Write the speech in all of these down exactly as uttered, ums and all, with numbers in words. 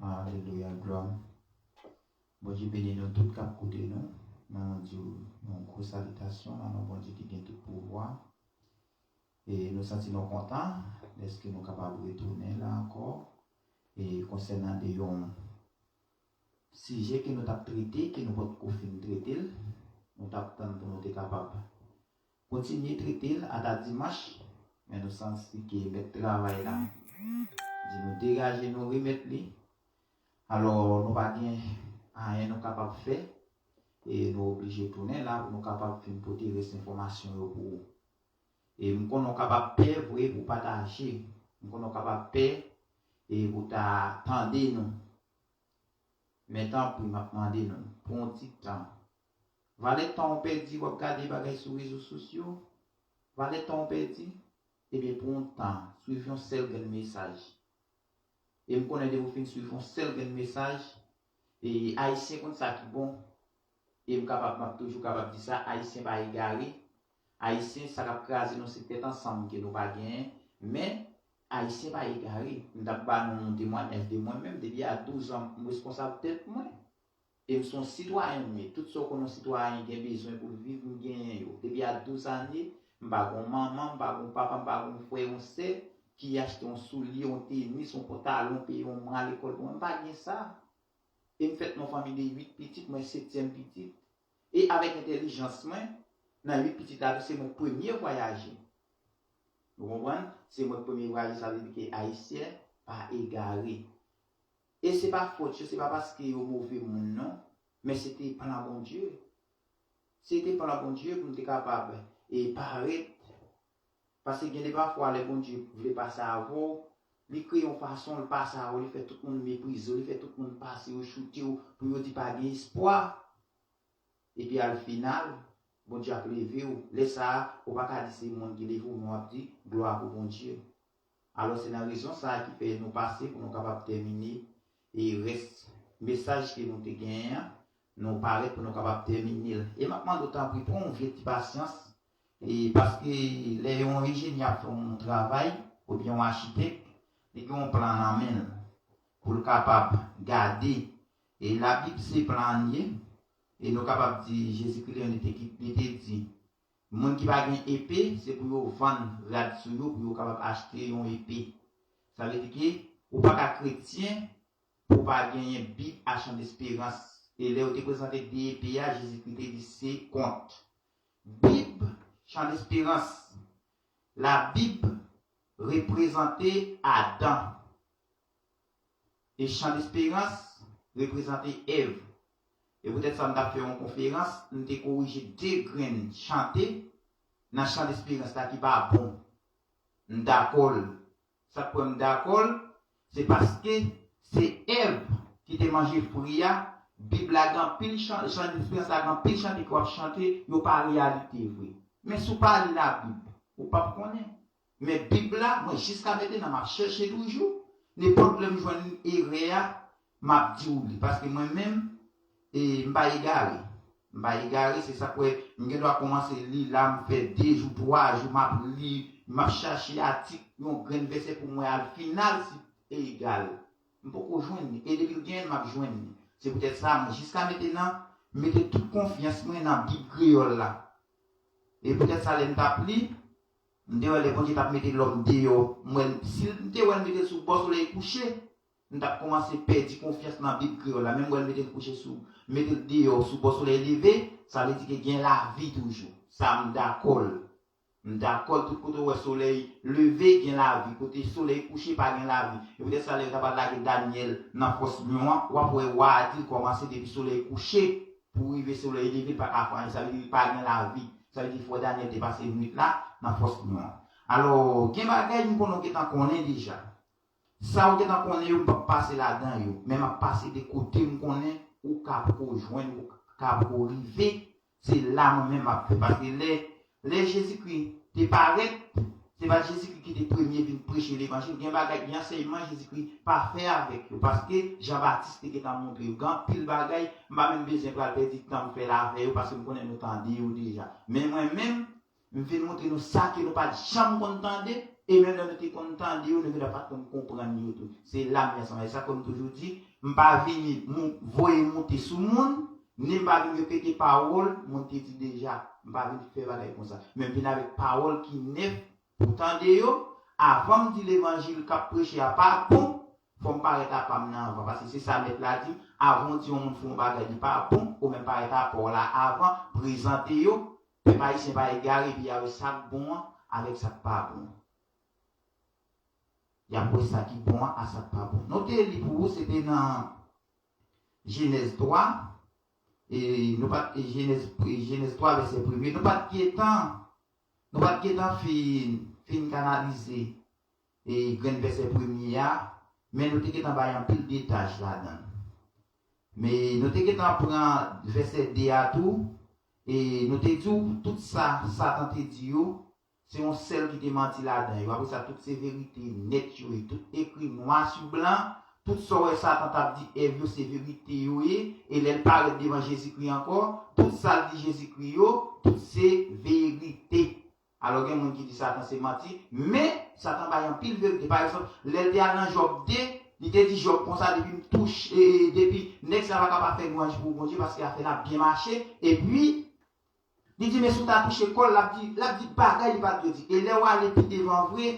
Alelouya, glwa. Bondye beni nou tout k ap koute nou. Nou di w yon gwo salitasyon nan non Bondye ki gen tout pouvwa. E nou santi nou kontan dèske nou kapab retounen la ankò. E konsènan de yon sijè ke nou t ap trete, ke nou potko fin trete l, nou t ap tann pou nou te kapab kontinye trete l ata dimanch, men nou santi ke mèt travay la di nou degaje nou remèt li. Alò, nou pa gen anyen nou kapab fè, e nou oblije tounen la pou nou kapab vin pote rès enfòmasyon yo pou ou. E m konnen w kapab pè vre pou pataje. M konnen w kapab pè e pou ta tande nou. Men tanpri, m ap mande nou, pran yon ti tan. Valè tan w pèdi w ap gade bagay sou rezo sosyo, valè tan w pèdi, ebyen, pran yon tan, swiv yon sèl grenn mesaj. E m konnen depi w fin swiv yon sèl grenn mesaj, e Ayisyen konn sa ki bon. E m kapab, m ap toujou kapab di sa, Ayisyen pa egare. Ayisyen, sa k ap kraze nou se tèt ansanm ke nou pa genyen. Men, Ayisyen pa egare. M t ap ba nou yon temwayaj de mwen menm, depi a douz an, m responsab tèt mwen. E m se yon sitwayen m ye. Tout sa w konn yon sitwayen gen bezwen pou l viv, m genyen yo. Depi a douz ane, m pa gen yon manman, m pa gen yon papa, m pa gen yon frè, yon sè ki achte yon soulye, yon tenis, yon pantalon, peye yon mwa lekòl pou mwen. M pa gen sa. E m fèt nan yon fanmi de uit pitit, mwen setyèm pitit. E avèk entèlijans mwen, nan uit pitit la tou, se mwen k premye vwayaje. Ou konprann? Se mwen k premye vwayaje, sa vle di ke Ayisyen pa egare. E se pa fòt yo, se pa paske yo move moun non, men se te plan Bondye. Se te plan Bondye pou m te kapab e parèt. Paske gen de pafwa lè Bondye vle pase avè w, li kreye yon fason, li pase avè w, li fè tout moun meprize w, li fè tout moun pase yo, choute w, pou yo di pa gen espwa. Epi al final, Bondye ap leve w. Lè sa a, ou pa ka di se moun ki leve w, men w ap di glwa pou Bondye. Alò, se nan rezon sa a ki fè nou pase pou nou kapab tèmine e rès mesaj ke nou te genyen an, nou parèt pou nou kapab tèmine l. E m ap mande w tanpri, pran yon vye ti pasyans, e paske lè yon enjenyè ap fè yon travay, oubyen yon achitèk, li gen yon plan nan men l pou l kapab gade. E Labib se plan an ye, e nou kapab di Jezikri li menm li te, ki- li te di, moun ki pa gen epe, se pou yo vann rad sou yo pou yo kapab achte yon epe. Sa vle di ke ou pa ka kretyen pou w pa genyen Bib a Chan Desperans. E lè yo te prezante de epe a, Jezikri te di se kont. Bib, Chan Desperans. Labib reprezante Adan. E Chan Desperans reprezante Èv. E poutèt sa, m t ap fè yon konferans, m te korije de grenn chante nan Chan Desperans la ki pa bon. M dakò l. Sa k fè m dakò l, se paske se Èv ki te manje fwi a. Bib la gen anpil chan, Chan Desperans la gen anpil chante ke w ap chante, yo pa reyalite vre. Men si w pa li Labib, ou p ap konnen. Men Bib la, mwen jiska mentnan m ap chèche toujou. Nenpòt lè m jwenn erè a, m ap di w li. Paske mwen menm, e, m pa egare. M pa egare, se sa k fè m gen dwa kòmanse li la, m fè de jou, twa jou, m ap li, m ap chache atik, yon grenn vèsè pou mwen al final, si egal. M poko jwenn li. E depi l genyen, m ap jwenn li. Se poutèt sa, mwen jiska mentnan, m mete tout konfyans mwen nan Bib kreyòl la. E poutèt sa, lè m t ap li, m te wè lè Bondye t ap mete lòm deyò, m wè l, si m te wè l mete l sou bò solèy kouche, m t ap kòmanse pèdi konfyans nan Bib kreyòl la. Men m wè l mete l kouche sou, mete l deyò sou bò solèy leve, sa vle di ke gen lavi toujou. Sa m dakò l. M dakò l, tout kote w wè solèy leve, gen lavi. Kote solèy kouche, pa gen lavi. E poutèt sa, lè yo ta pral lage Danyèl nan fòs lyon an, w ap wè wa a di l kòmanse depi solèy kouche pou rive solèy leve, l pa ka fè anyen. Sa vle di li pa gen lavi. Sa vle di frè Danyèl te pase nwit la nan fòs lyon an. Alò, gen bagay m konnen w gentan konnen deja. Sa w gentan konnen yo, m p ap pase ladan yo. Men m ap pase de kote m konnen ou ka poko jwenn, ou ka poko rive. Se la mwen menm m ap fè. Paske lè, lè Jezikri te parèt, se pa Jezikri ki te premye vin preche levanjil. Gen bagay, gen ansèyman Jezikri pa fè avèk yo. Paske Jan Batis te gentan montre yo. Gen anpil bagay, m pa menm bezwen pral pèdi tan m fè l avè yo, paske m konnen nou tande yo deja. Men mwen menm, m vin montre nou sa ke nou pa t janm konn tande, E menm lè nou te konn tande yo, nou gentan pa t konn konprann yo tou. Se la m vin ansanm avèk sa, kòm m toujou di, m pa vini mou- voye moute sou moun, ni m pa vin repete pawòl moun te di deja. M pa vin fè bagay konsa. Men m vin avèk pawòl ki nèf pou tande yo. Avan m di levanjil k ap preche a pa bon, fò m parèt apa m nan avan. Paske se sa mèt la di m, avan w di yon moun fè yon bagay li pa bon, ou menm parèt apa w la avan, prezante yo. Pèp ayisyen pa egare, epi y a wè sa k bon an avèk sa k pa bon an. Y ap wè sa ki bon an a sa k pa bon. Nou te li pou ou, se te nan Jenèz twa, e nou pa t, e Jenèz, e Jenèz twa vèsè premye, nou pa t gentan, nou pa t gentan fin, fin kanalize e grenn vèsè premye a, men nou te gentan bay anpil detaj ladan l. Men nou te gentan pran vèsè de a tou, e nou te di w tout sa Satan te di yo, se yon sèl ki te manti ladan yo. Apre sa, tout se verite nèt yo ye. Tout ekri nwa sou blan. Tout sa w wè Satan t ap di Èv yo, se verite yo ye. E lè l parèt devan Jezikri ankò, tout sa l di Jezikri yo, tout se verite. Alò, gen moun ki di Satan se manti, men Satan bay anpil verite. Pa egzanp, lè l te al nan Jòb de, li te di Jòb konsa, depi m touche, e, e, depi nèg sa pa ka pa fè lwanj pou Bondye, paske afè l ap byen mache. Epi, li di, men si w ta touche kò l, l ap di, l ap di bagay li pa t dwe di. E lè w ale pi devan vre,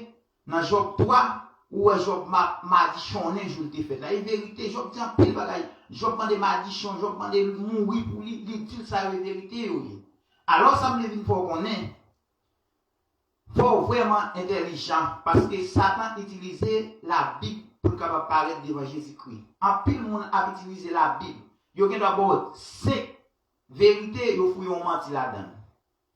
nan Jòb twa, ou wè Jòb ma, madichonnen jou l te fèt la. E verite, Jòb di anpil bagay. Jòb mande madichon, Jòb mande l mouri pou li, li di l sa yo e verite yo ye. Alò, sa m vle vin fè w konnen, fò w vrèman entèlijan, paske Satan itilize Labib pou l kapab parèt devan Jezikri. Anpil moun ap itilize Labib. Yo gen dwa ba w senk verite, yo fouye yon manti ladan l.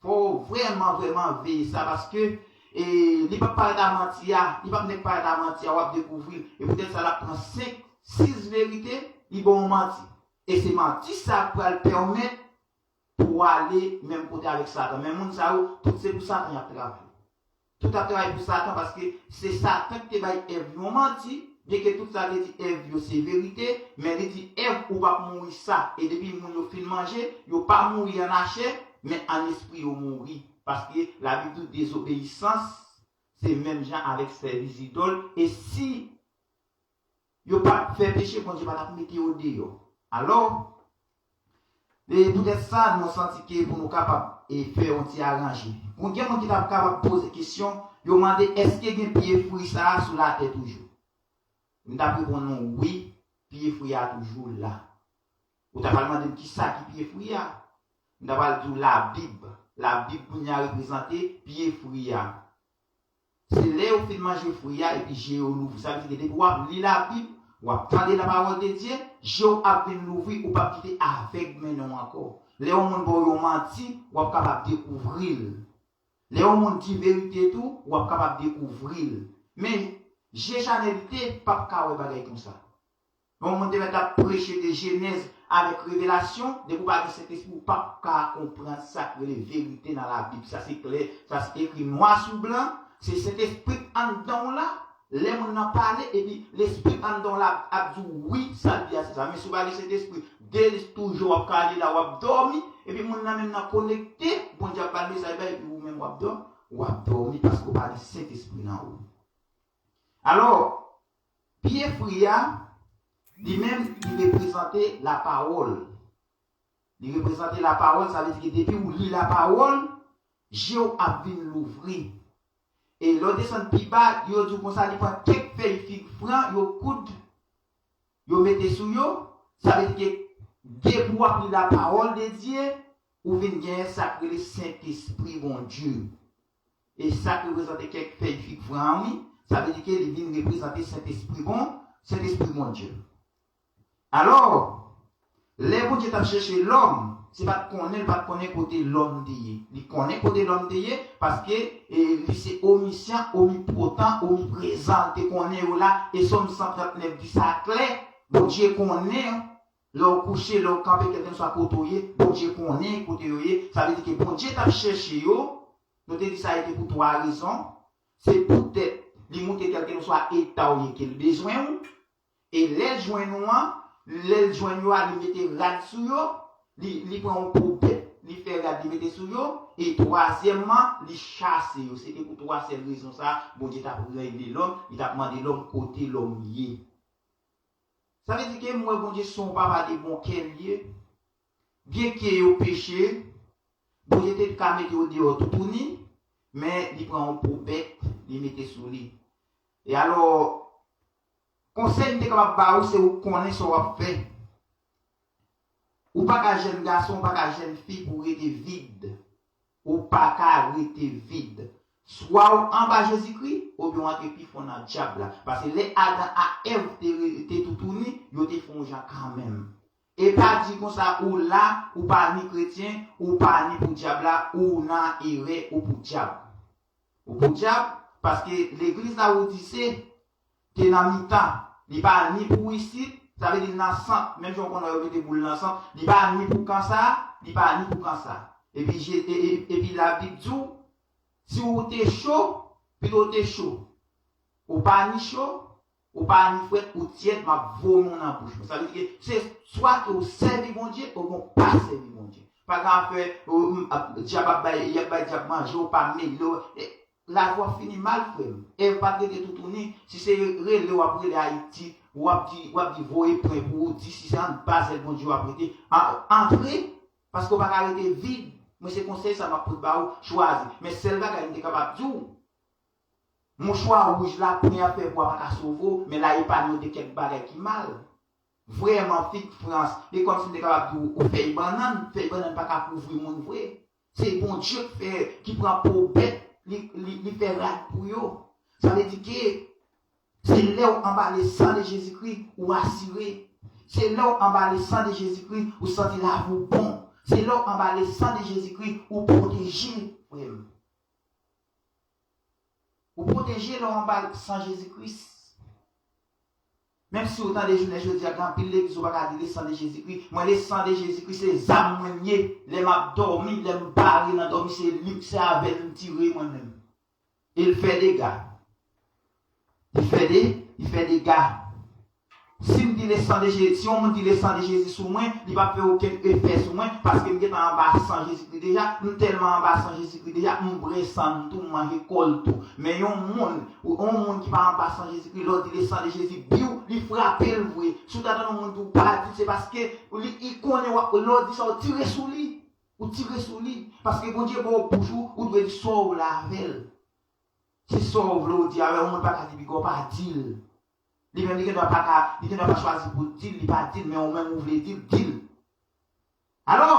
Fò w vrèman, vrèman veye sa, paske, e, li p ap parèt a manti a, li p ap nèk parèt a manti a, w ap dekouvri l. E poutèt sa, l ap pran senk, sis verite, li ba w yon manti. E se manti sa k pral pèmèt pou w ale menm kote avèk Satan. Men moun sa yo, tout se pou Satan y ap travay. Tout ap travay pou Satan, paske se Satan ki te bay Èv yon manti, byenke tout sa l te di Èv yo se verite, men li di Èv ou p ap mouri sa. E depi moun yo fin manje, yo pa mouri an lachè, men an lespri yo mouri. Paske Labib di w dezobeyisans, se menm jan avèk sèvis zidòl. E si yo pa t fè peche, Bondye pa t ap mete yo deyò. Alò, e poutèt sa, nou santi ke pou nou kapab e fè yon ti aranje. Bon, gen moun ki t ap kapab poze kesyon, yo mande, èske gen pye fwi sa a sou latè toujou? M t ap reponn nou, wi, pye fwi a toujou la. Ou ta pral mande m kisa ki pye fwi a? M ta pral di w Labib. Labib kounye a reprezante pye fwi a. Se lè yo fin manje fwi a epi je yo louvri. Sa vle di ke depi w ap li Labib, w ap tande la parole de Dieu, je w ap vin louvri, ou p ap kite avèg mennen w ankò. Lè yon moun ba w yon manti, w ap kapab dekouvri l. Lè yon moun di verite tou, w ap kapab dekouvri l. Men, je chanèlite p ap ka wè bagay konsa. Yon moun te mèt ap preche de Jenèz avèk Revelasyon, depi w pa gen Sentespri, ou p ap ka konprann sa k rele verite nan Labib. Sa se klè, sa se ekri nwa sou blan, se Sentespri k anndan w la. Lè moun nan pale, epi Lespri k anndan w la ap di w, wi, sa l di a se sa. Men si w pa gen Sentespri, de toujou w ap ka ale la, w ap dòmi, epi moun nan menm nan konekte, Bondye ap ba l mesaj ba, epi ou menm w ap dòmi, w ap dòmi paske w pa gen Sentespri nan ou. Alò, pye fwi a, li menm, li reprezante lapawòl. Li reprezante lapawòl, sa vle di ke depi ou li lapawòl, je w ap vin louvri. E lè w desann pi ba, yo di w konsa, li pran kèk fèy fig fran, yo koud, yo mete sou yo. Sa vle di ke depi w ap li lapawòl de Dye, ou vin genyen sa k rele Sentespri Bondye. E sa k reprezante kèk fèy fig fran an, wi, sa vle di ke li vin reprezante Sentespri bon, Sentespri Bondye. Alò, lè Bondye t ap chèche lòm, se pa t konnen, li pa t konnen kote lòm te ye. Li konnen kote lòm te ye, paske e, li se omnisyan, omnipotan, omniprezan, li te konnen yo la, e Sòm san trannèf di sa klè, Bondye konnen lè w kouche, lè w kanpe, kèlkenswa kote w ye, Bondye konnen kote yo ye. Sa vle di ke Bondye t ap chèche yo. Nou te di sa e te pou twa rezon. Se poutèt li montre kèlkenswa eta w ye ke l bezwen w. E lè l jwenn ou an, lè l jwenn yo a, li mete rad sou yo, li, li pran yon po bèt, li fè li mete sou yo, e twazyèmman, li chase yo. Se te pou twa sèl rezon sa a, Bondye t ap regle lòm, li t ap mande lòm kote lòm ye. Sa vle di ke m wè Bondye se yon papa de bon kè l ye. Byenke yo peche, Bondye te ka mete yo deyò toutouni, men li pran yon po bèt, li mete sou li. E alò, konsèy m te kapab ba ou, se ou konnen sa w ap fè. Ou pa ka jèn gason, ou pa ka jèn fi pou w rete vid. Ou pa ka rete vid. Swa w anba Jezikri, oubyen w antre pi fon nan dyab la. Paske lè Adan ak Èv te, re- te toutouni, yo te fè yon jan kanmenm. E pa di konsa ou la, ou pa ni kretyen, ou pa ni pou dyab la, ou nan erè, ou pou dyab. Ou pou dyab, paske legliz Laodise te nan mitan. Li pa ni pou isit, sa vle di nan sant, menm jan w konnen yo mete boul nan sant, li pa ni pou kan sa, li pa ni pou kan sa. Epi, je, e, e, epi Labib di w, si w te cho, pito w te cho. Ou pa ni cho, ou pa ni frèt, ou tyèd, m ap vomi w nan bouch mwen. Sa vle di ke se swa ke w sèvi Bondye, oubyen w pa sèvi Bondye. Pa gen afè, ou, m, ap, dyab ap bay, y ap bay dyab manje, ou pa mele w. E, lavi w ap fini mal, frè m. Èv pa t rete toutouni, si se rele w ap rele Ayiti, w ap di, w ap di voye pwen pou ou, di si se anndan sèl Bondye w ap rete. A, antre, paske w pa ka rete vid. Mwen se konsèy sa m ap pot ba ou, chwazi. Men sèl bagay m te kapab di w, mouchwa wouj la, pwen y ap fè pou w a pa ka sove w, men l a epanye w de kèk bagay ki mal. Vrèman, fig frans, e kòmsi m te kapab di w, ou fèy bannann, fèy bannann pa ka kouvri moun vre. Se Bondye k fè, ki pran po bèt, li, li, li fè rad pou yo. Sa vle di ke se lè w anba le san de Jezikri, ou asire. Se lè w anba le san de Jezikri, ou santi lavi w bon. Se lè w anba le san de Jezikri, ou pwoteje, frè m. Ou pwoteje lè w anba san Jezi Kris. Menm si w tande jounen jodi a, gen anpil legliz ou pa ka di le san de Jezi Kris. Mwen, le san de Jezi Kris se zam mwen l ye. Lè m ap dòmi, lè m bare nan dòmi, se li, se avè l m tire mwen menm. E l fè dega. Li fè de, li fè dega. Si m di le san de Jezi, si yon moun di le san de Jezi sou mwen, li p ap fè okenn efè sou mwen, paske m gentan anba san Jezikri deja, m tèlman anba san Jezikri deja, m bwè san l tou, m manje kò l tou. Men yon moun, ou yon moun ki pa anba san Jezikri, lè w di le san de Jezi, biw, li frape l vre. Si w ta tande yon moun di w pa di l, se paske li, li konnen w ap, lè w di sa, w tire sou li. Ou tire sou li. Paske Bondye ba w bouch ou, ou dwe di sa w vle avè l. Se sa w vle w di avè l, yon moun pa ka di piga w pa di l. Li menm li gendwa pa ka, li gendwa pa chwazi pou l di l, li pa di l, men ou menm ou vle di l, di l. Alò,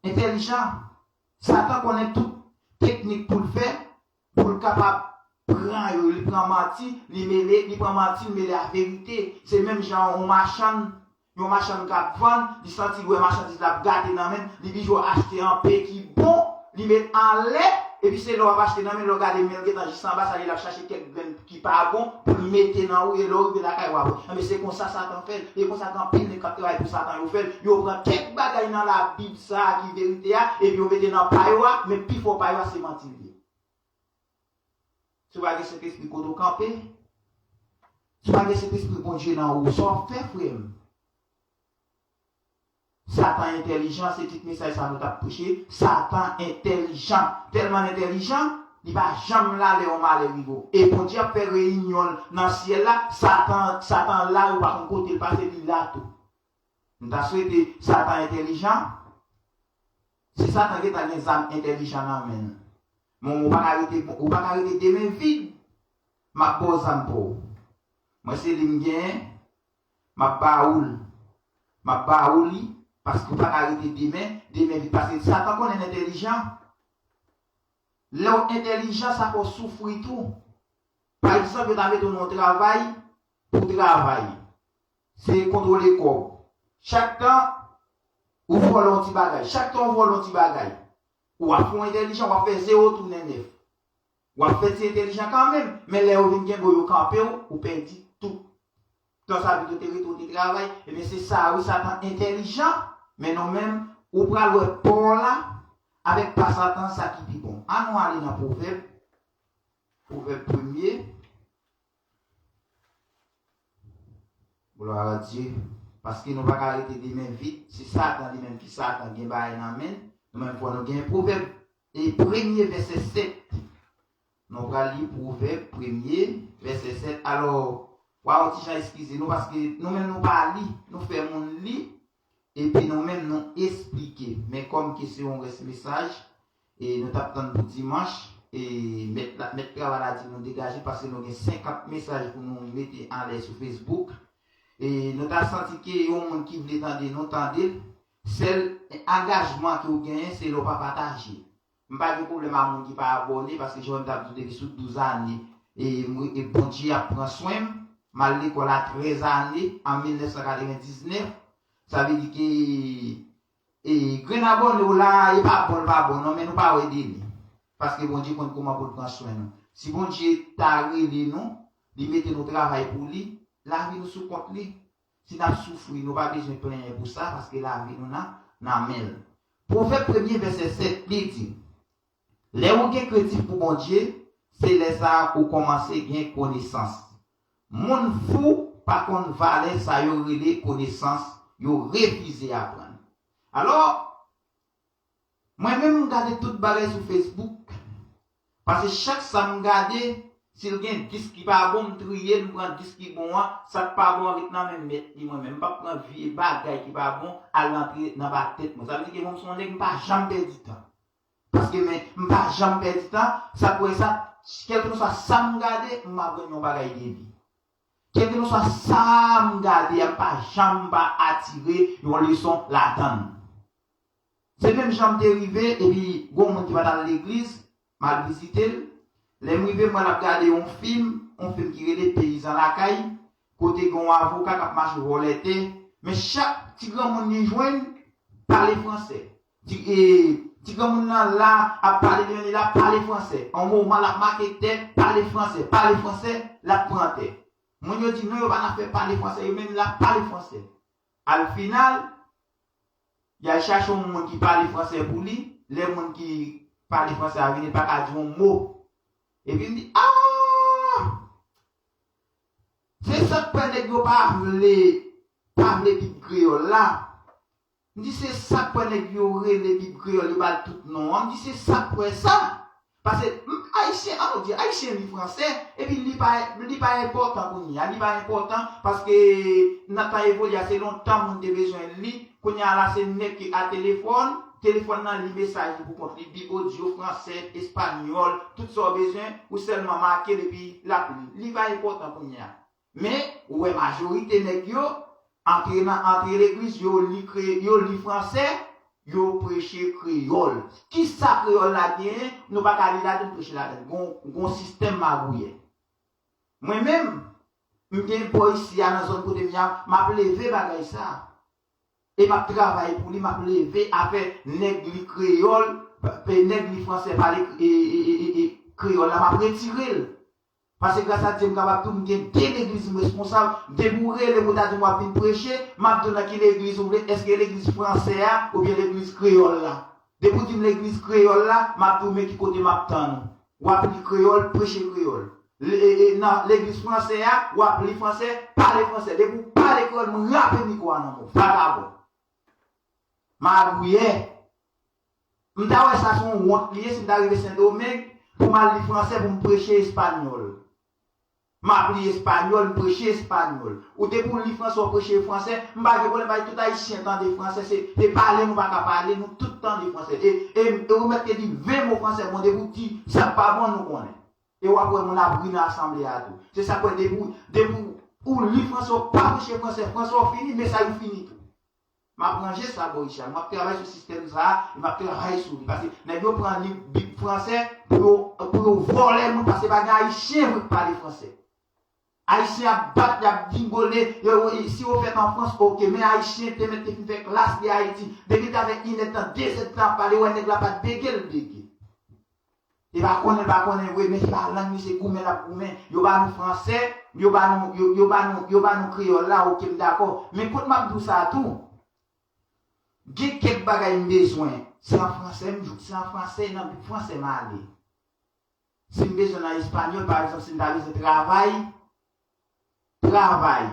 entèlijan, Satan konnen tout teknik pou l fè, pou l kapab pran yo, li pran manti, li mele, li pran manti, li mele a verite. Se menm jan yon machann, yon machann k ap vann, li santi l wè machandiz la ap gate nan men l, li bizwen achte yon pe ki bon, li met anlè, epi se lè w ap achte nan men l, lè w gade men l gentan jis anba, sa vle di l ap chache kèk grenn ki pa bon pou l mete nan ou, e lè w rive lakay ou ap wè. Enben, se konsa Satan fè l, e konsa gen anpil nèg k ap travay pou Satan yo fè l. Yo pran kèk bagay nan Labib sa a ki verite a, epi yo mete nan pa yo a, men pifò pa yo a se manti l ye. Si w pa gen Sentespri kote w kanpe, si w pa gen Sentespri Bondye nan ou, sa w ap fè, frè m? Satan entèlijan, se tit mesaj sa nou t ap preche. Satan entèlijan, tèlman l entèlijan, li pa janm la lè yon malè rive w. E Bondye ap fè reyinyon l nan syèl la, Satan, Satan la, ou pa konn kote l pase, li la tou. M ta swete Satan entèlijan. Si Satan gentan gen zam entèlijan nan men l, men ou pa ka rete, ou pa ka rete de men vid. M ap ba w zam pa w. Mwen se li m genyen, m ap ba ou l. M ap ba ou li, paske ou pa ka rete de men, de men vid. Paske Satan konnen l entèlijan. Lè w entèlijan, sa fè w soufri tou. Pa egzanp, yo ta mete w nan yon travay, pou w travay. Se kontwole kòb. Chak tan, ou vòlè yon ti bagay. Chak tan, ou vòlè yon ti bagay. Ou ap fè yon entèlijan, w ap fè zewo tounen nèf. W ap fè ti entèlijan kanmenm, men lè yo vin kenbe w, yo kanpe w, ou pèdi tout. Tan sa pito te rete w te travay, ebyen se sa wi, Satan entèlijan, men nou menm, ou pral wè pa w la, avèk pa Satan, sa ki pi bon. Ann nou ale nan Pwovèb, Pwovèb premye. Glwa a Dye. Paske nou pa ka rete de men vid. Se Satan li menm ki Satan, gen bagay nan men l. Nou menm fò nou gen Pwovèb e premye vèsè sèt. Nou pral li Pwovèb premye vèsè sèt. Alò, w a yon ti jan eskize nou paske nou menm nou pa li, nou fè moun li, epi nou menm nou esplike. Men kòm ke se yon rès mesaj, e nou t ap tann pou dimanch, e mèt la, mèt travay la di nou degaje paske nou gen senkant mesaj pou nou mete anlè sou Facebook. E nou ta santi ke yon moun ki vle tande nou, tande l. Sèl angajman ke w genyen, se lè w pa pataje. M pa gen pwoblèm a moun ki pa abòne, paske jan m t ap di w depi sou douz ane, e, m- e Bondye ap pran swen m. M al lekòl a trèz ane, an mil nèf san katrevendiznèf. Sa vle di ke, e, grenn abòne w la, e pa bon, l pa bon, non, men nou pa wè de li. Paske Bondye konn kòman pou l pran swen nou. Si Bondye ta rele nou, li mete nou travay pou li, lavi nou sou kont li. Si n ap soufri, nou pa bezwen plenyen pou sa, paske lavi nou nan, nan men l. Pwovèb premye vèsè sèt, li di, lè ou gen kredit pou Bondye, se lè sa a ou kòmanse gen konesans. Moun fou pa konn valè sa yo rele konesans, yo refize aprann. Alò, mwen menm, m gade tout bagay sou Facebook. Paske chak sa m gade, si l gen dis ki pa bon, m triye l, m pran dis ki bon an, sa k pa bon an ret nan men mèt li, mwen menm. M p ap pran vye bagay ki pa bon al antre nan ba tèt mwen. Sa vle di ke mwen, m se yon nèg, m pa janm pèdi tan. Paske men, m pa janm pèdi tan, sa k wè sa, kèlkeswa sa m gade, m aprann yon bagay de li. Kèlkeswa sa m gade a, m pa janm pa atire yon leson ladan l. Se menm jan m te rive, epi gon moun ki pa t al legliz, m al vizite l. Lè m rive, m wè l ap gade yon fim, yon fim ki rele Peyizan Lakay, kote gen yon avoka k ap mache vòlè tè. Men chak ti granmoun li jwenn pale fransè. Ti, e, ti granmoun nan la ap pale de li la, pale fransè. Yon moman l ap make tè, pale fransè, pale fransè, l ap pran tè. Moun yo di non, yo pa nan fè pale fransè, yo menm l ap pale fransè. Al final, y al chache yon moun ki pale fransè pou li. Lè moun ki pale fransè a vini, li pa ka di yon mo. Epi m di, ah! Se sa k fè nèg yo pa vle, pa vle Bib kreyòl la. M di se sa k fè nèg yo rele Bib kreyòl, yo ba l tout non an. M di se sa k fè sa. Paske, m, Ayisyen, an nou di, Ayisyen li fransè, epi li pa, li pa enpòtan kounye a, li pa enpòtan, paske nan tan evolye a, se lontan moun te bezwen li, kounye a la, se nèg ki a telefòn, telefòn nan li mesaj li pou kont li, Bib odyo, fransè, espanyòl, tout sa w bezwen, ou sèlman make l epi l ap li. Li pa enpòtan kounye a. Men, ou wè majorite nèg yo, antre nan, antre legliz, yo li kre-, yo li fransè, yo preche kreyòl. Kisa kreyòl la genyen, nou pa ka li ladan l, preche ladan l. Gon, gon sistèm magouyè. Mwen menm, m gen bò isi a nan zòn kote m ye a, m ap leve bagay sa. E m ap travay pou li, m ap leve afè nèg li kreyòl, pe-, nèg li fransè pale e, e, e, e, e, kreyòl la, m ap retire l. Paske gras a Dye m kapab tou, m gen de legliz m responsab. Depi w rele m, ou ta di m w ap vin preche, m ap di w nan ki legliz ou vle, èske legliz fransè a oubyen legliz kreyòl la. Depi w di m legliz kreyòl la, m ap di w men ki kote m ap tann ou. W ap li kreyòl, preche kreyòl. Le, e, e, nan legliz fransè a, w ap li fransè, pale fransè. Depi w pale kreyòl, m rape mikwo a nan men w. Vagabon. Magouyè. M ta wè sa se yon wont li ye si m ta rive Sendomeng pou m al li fransè pou m preche espanyòl. M ap li espanyòl, m preche espanyòl. Ou depi w li fransè, w preche fransè, m pa gen pwoblèm, bay tout Ayisyen tande fransè, se, se pale nou pa ka pale, nou tout tande fransè. E, e, e ou mèt te di ven mo fransè, bon, depi w di sa k pa bon, nou konnen. E w ap wè moun ap ri nan asanble a tou. Se sa k fè depi w, depi w, ou li fransè, w pa preche fransè, fransè w fini, mesaj ou fini tou. M ap ranje sa bò icha. M ap travay sou sistèm sa a, e m ap travay sou li. Paske nèg yo pran li Bib fransè pou yo, pou yo vòlè moun, paske pa gen Ayisyen vre k pale fransè. Ayisyen ap bat, y ap dingole, yo, yo, si yo fèt an Frans, oke, men Ayisyen te mèt te fin fè klas li Ayiti. Depi l ta fè inèdtan, dezèdtan ap pale, wè nèg la pa t bege, l bege. Li pa konnen, li pa konnen vre, men se pa lang li, se goumen l ap goumen. Yo ba nou fransè, yo ba nou, yo, yo ba nou, yo ba nou kreyòl la, oke, m dakò. Men kote m ap di w sa tou, gen kèk bagay m bezwen, se an fransè, m jou, se an fransè, nan Bib fransè m ale. Si m bezwen nan espanyòl, pa egzanp, si m ta bezwen travay, travay,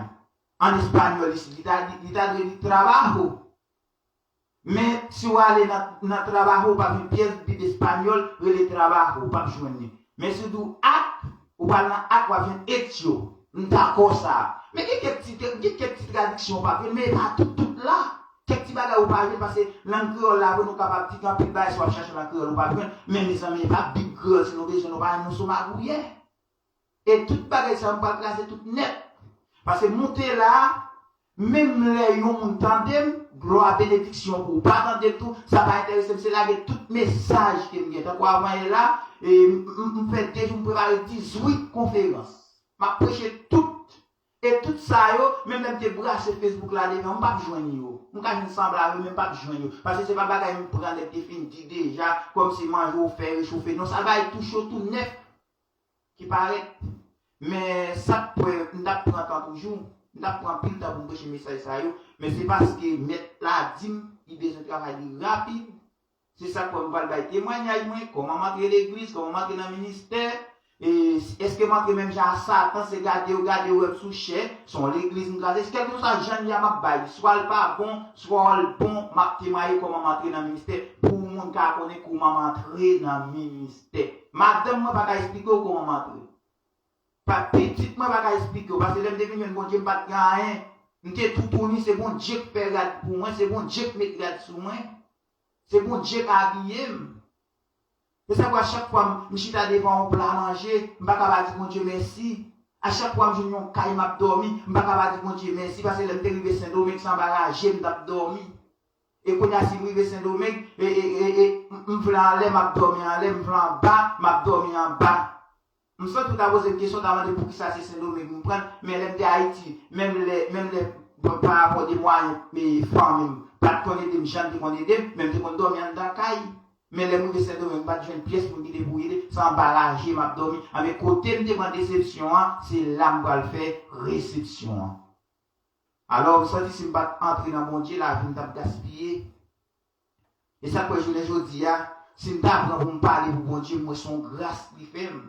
an espanyòl isit. Li ta, li ta dwe di trabajo. Men si w ale nan, nan trabajo, w p ap jwenn pyès Bib espanyòl rele trabajo, w p ap jwenn li. Men si w di w ak, ou pral nan ak, w ap jwenn hecho. M dakò sa. Men gen kèk ti, gen kèk ti tradiksyon w p ap jwenn, men e pa tout, tout la. Kèk ti bagay ou pa jwenn, paske lang kreyòl la, vre, nou kapab di gen anpil bagay, si w ap chache lang kreyòl, ou p ap jwenn. Men mezanmi, e pa Bib kreyòl, si nou bezwen, nou pa, nou sou magouyè. E tout bagay sa yo, m pral kraze tout nèt. Paske moute la, menm lè yon moun tande m, glwa benediksyon pou ou. Pa tande m tou, sa pa enterese m, se lage tout mesaj ke m gen. Tankou avan yè la, e, m, m, m fè de jou, m prepare dizuit konferans. M ap preche tout. E tout sa yo, menm lè m te brase Facebook la devan, m p ap jwenn yo. M ka jwenn sanblave, men m p ap jwenn yo. Paske se pa bagay m pran nèg te fin di deja, kòmsi manje w fè rechofe. Non, sa bagay touche w tou nèf ki parèt. Men sa k pwen, m t ap pran tan toujou, m t ap pran anpil tan pou m preche mesaj sa yo, men se paske mèt la di m li bezwen travay li rapid. Se sa k pwen m pral bay temwayaj mwen, kòman m antre legliz, kòman m antre nan ministè, e èske m antre menm jan a Satan, se gade yo, gade yo wè m sou chè, se yon legliz m kraze, kèlkeswa jan l ye a m ap bay, swa l pa bon, swa l bon, m ap temwaye kòman m antre nan ministè, pou moun ka konnen kòman m antre nan ministè. Madanm mwen pa ka esplike w kòman m antre. Pa, pitit mwen pa ka esplike w, paske lè m te vin jwenn Bondye, m pa t gen anyen. M te toutouni, se Bondye k fè rad pou mwen, se Bondye k met rad sou mwen. Se Bondye k abiye m. Se sa k fè a chak fwa m, m chita devan yon pla manje, m pa ka pa di Bondye mèsi. A chak fwa m jwenn yon kay m ap dòmi, m pa ka pa di Bondye mèsi, paske lè m te rive Sendomeng, se anba raje m t ap dòmi. E kounye a, si m rive Sendomeng, e, e, e, e, m, m vle anlè, m ap dòmi anlè, m vle anba, m ap dòmi anba. M santi w ta poze m kesyon, w ta mande poukisa se Sendomeng m pran, men lè m te Ayiti, menm lè, menm lè, bon, pa rapò de mwayen, men fanmi m pa t konn ede m jan l te konn ede m, men m te konn dòmi anndan kay. Men lè m rive Sendomeng, m pa t jwenn pyès moun ki te pou ede, se anba raje m ap dòmi. Anben, kote m te pran desepsyon an, se la m pral fè resepsyon an. Alò, m santi si m pa t antre nan Bondye, lavi m t ap gaspiye. E sa k fè jounen jodi a, si m ta pran pou m pale pou Bondye, m wè se yon gras li fè m.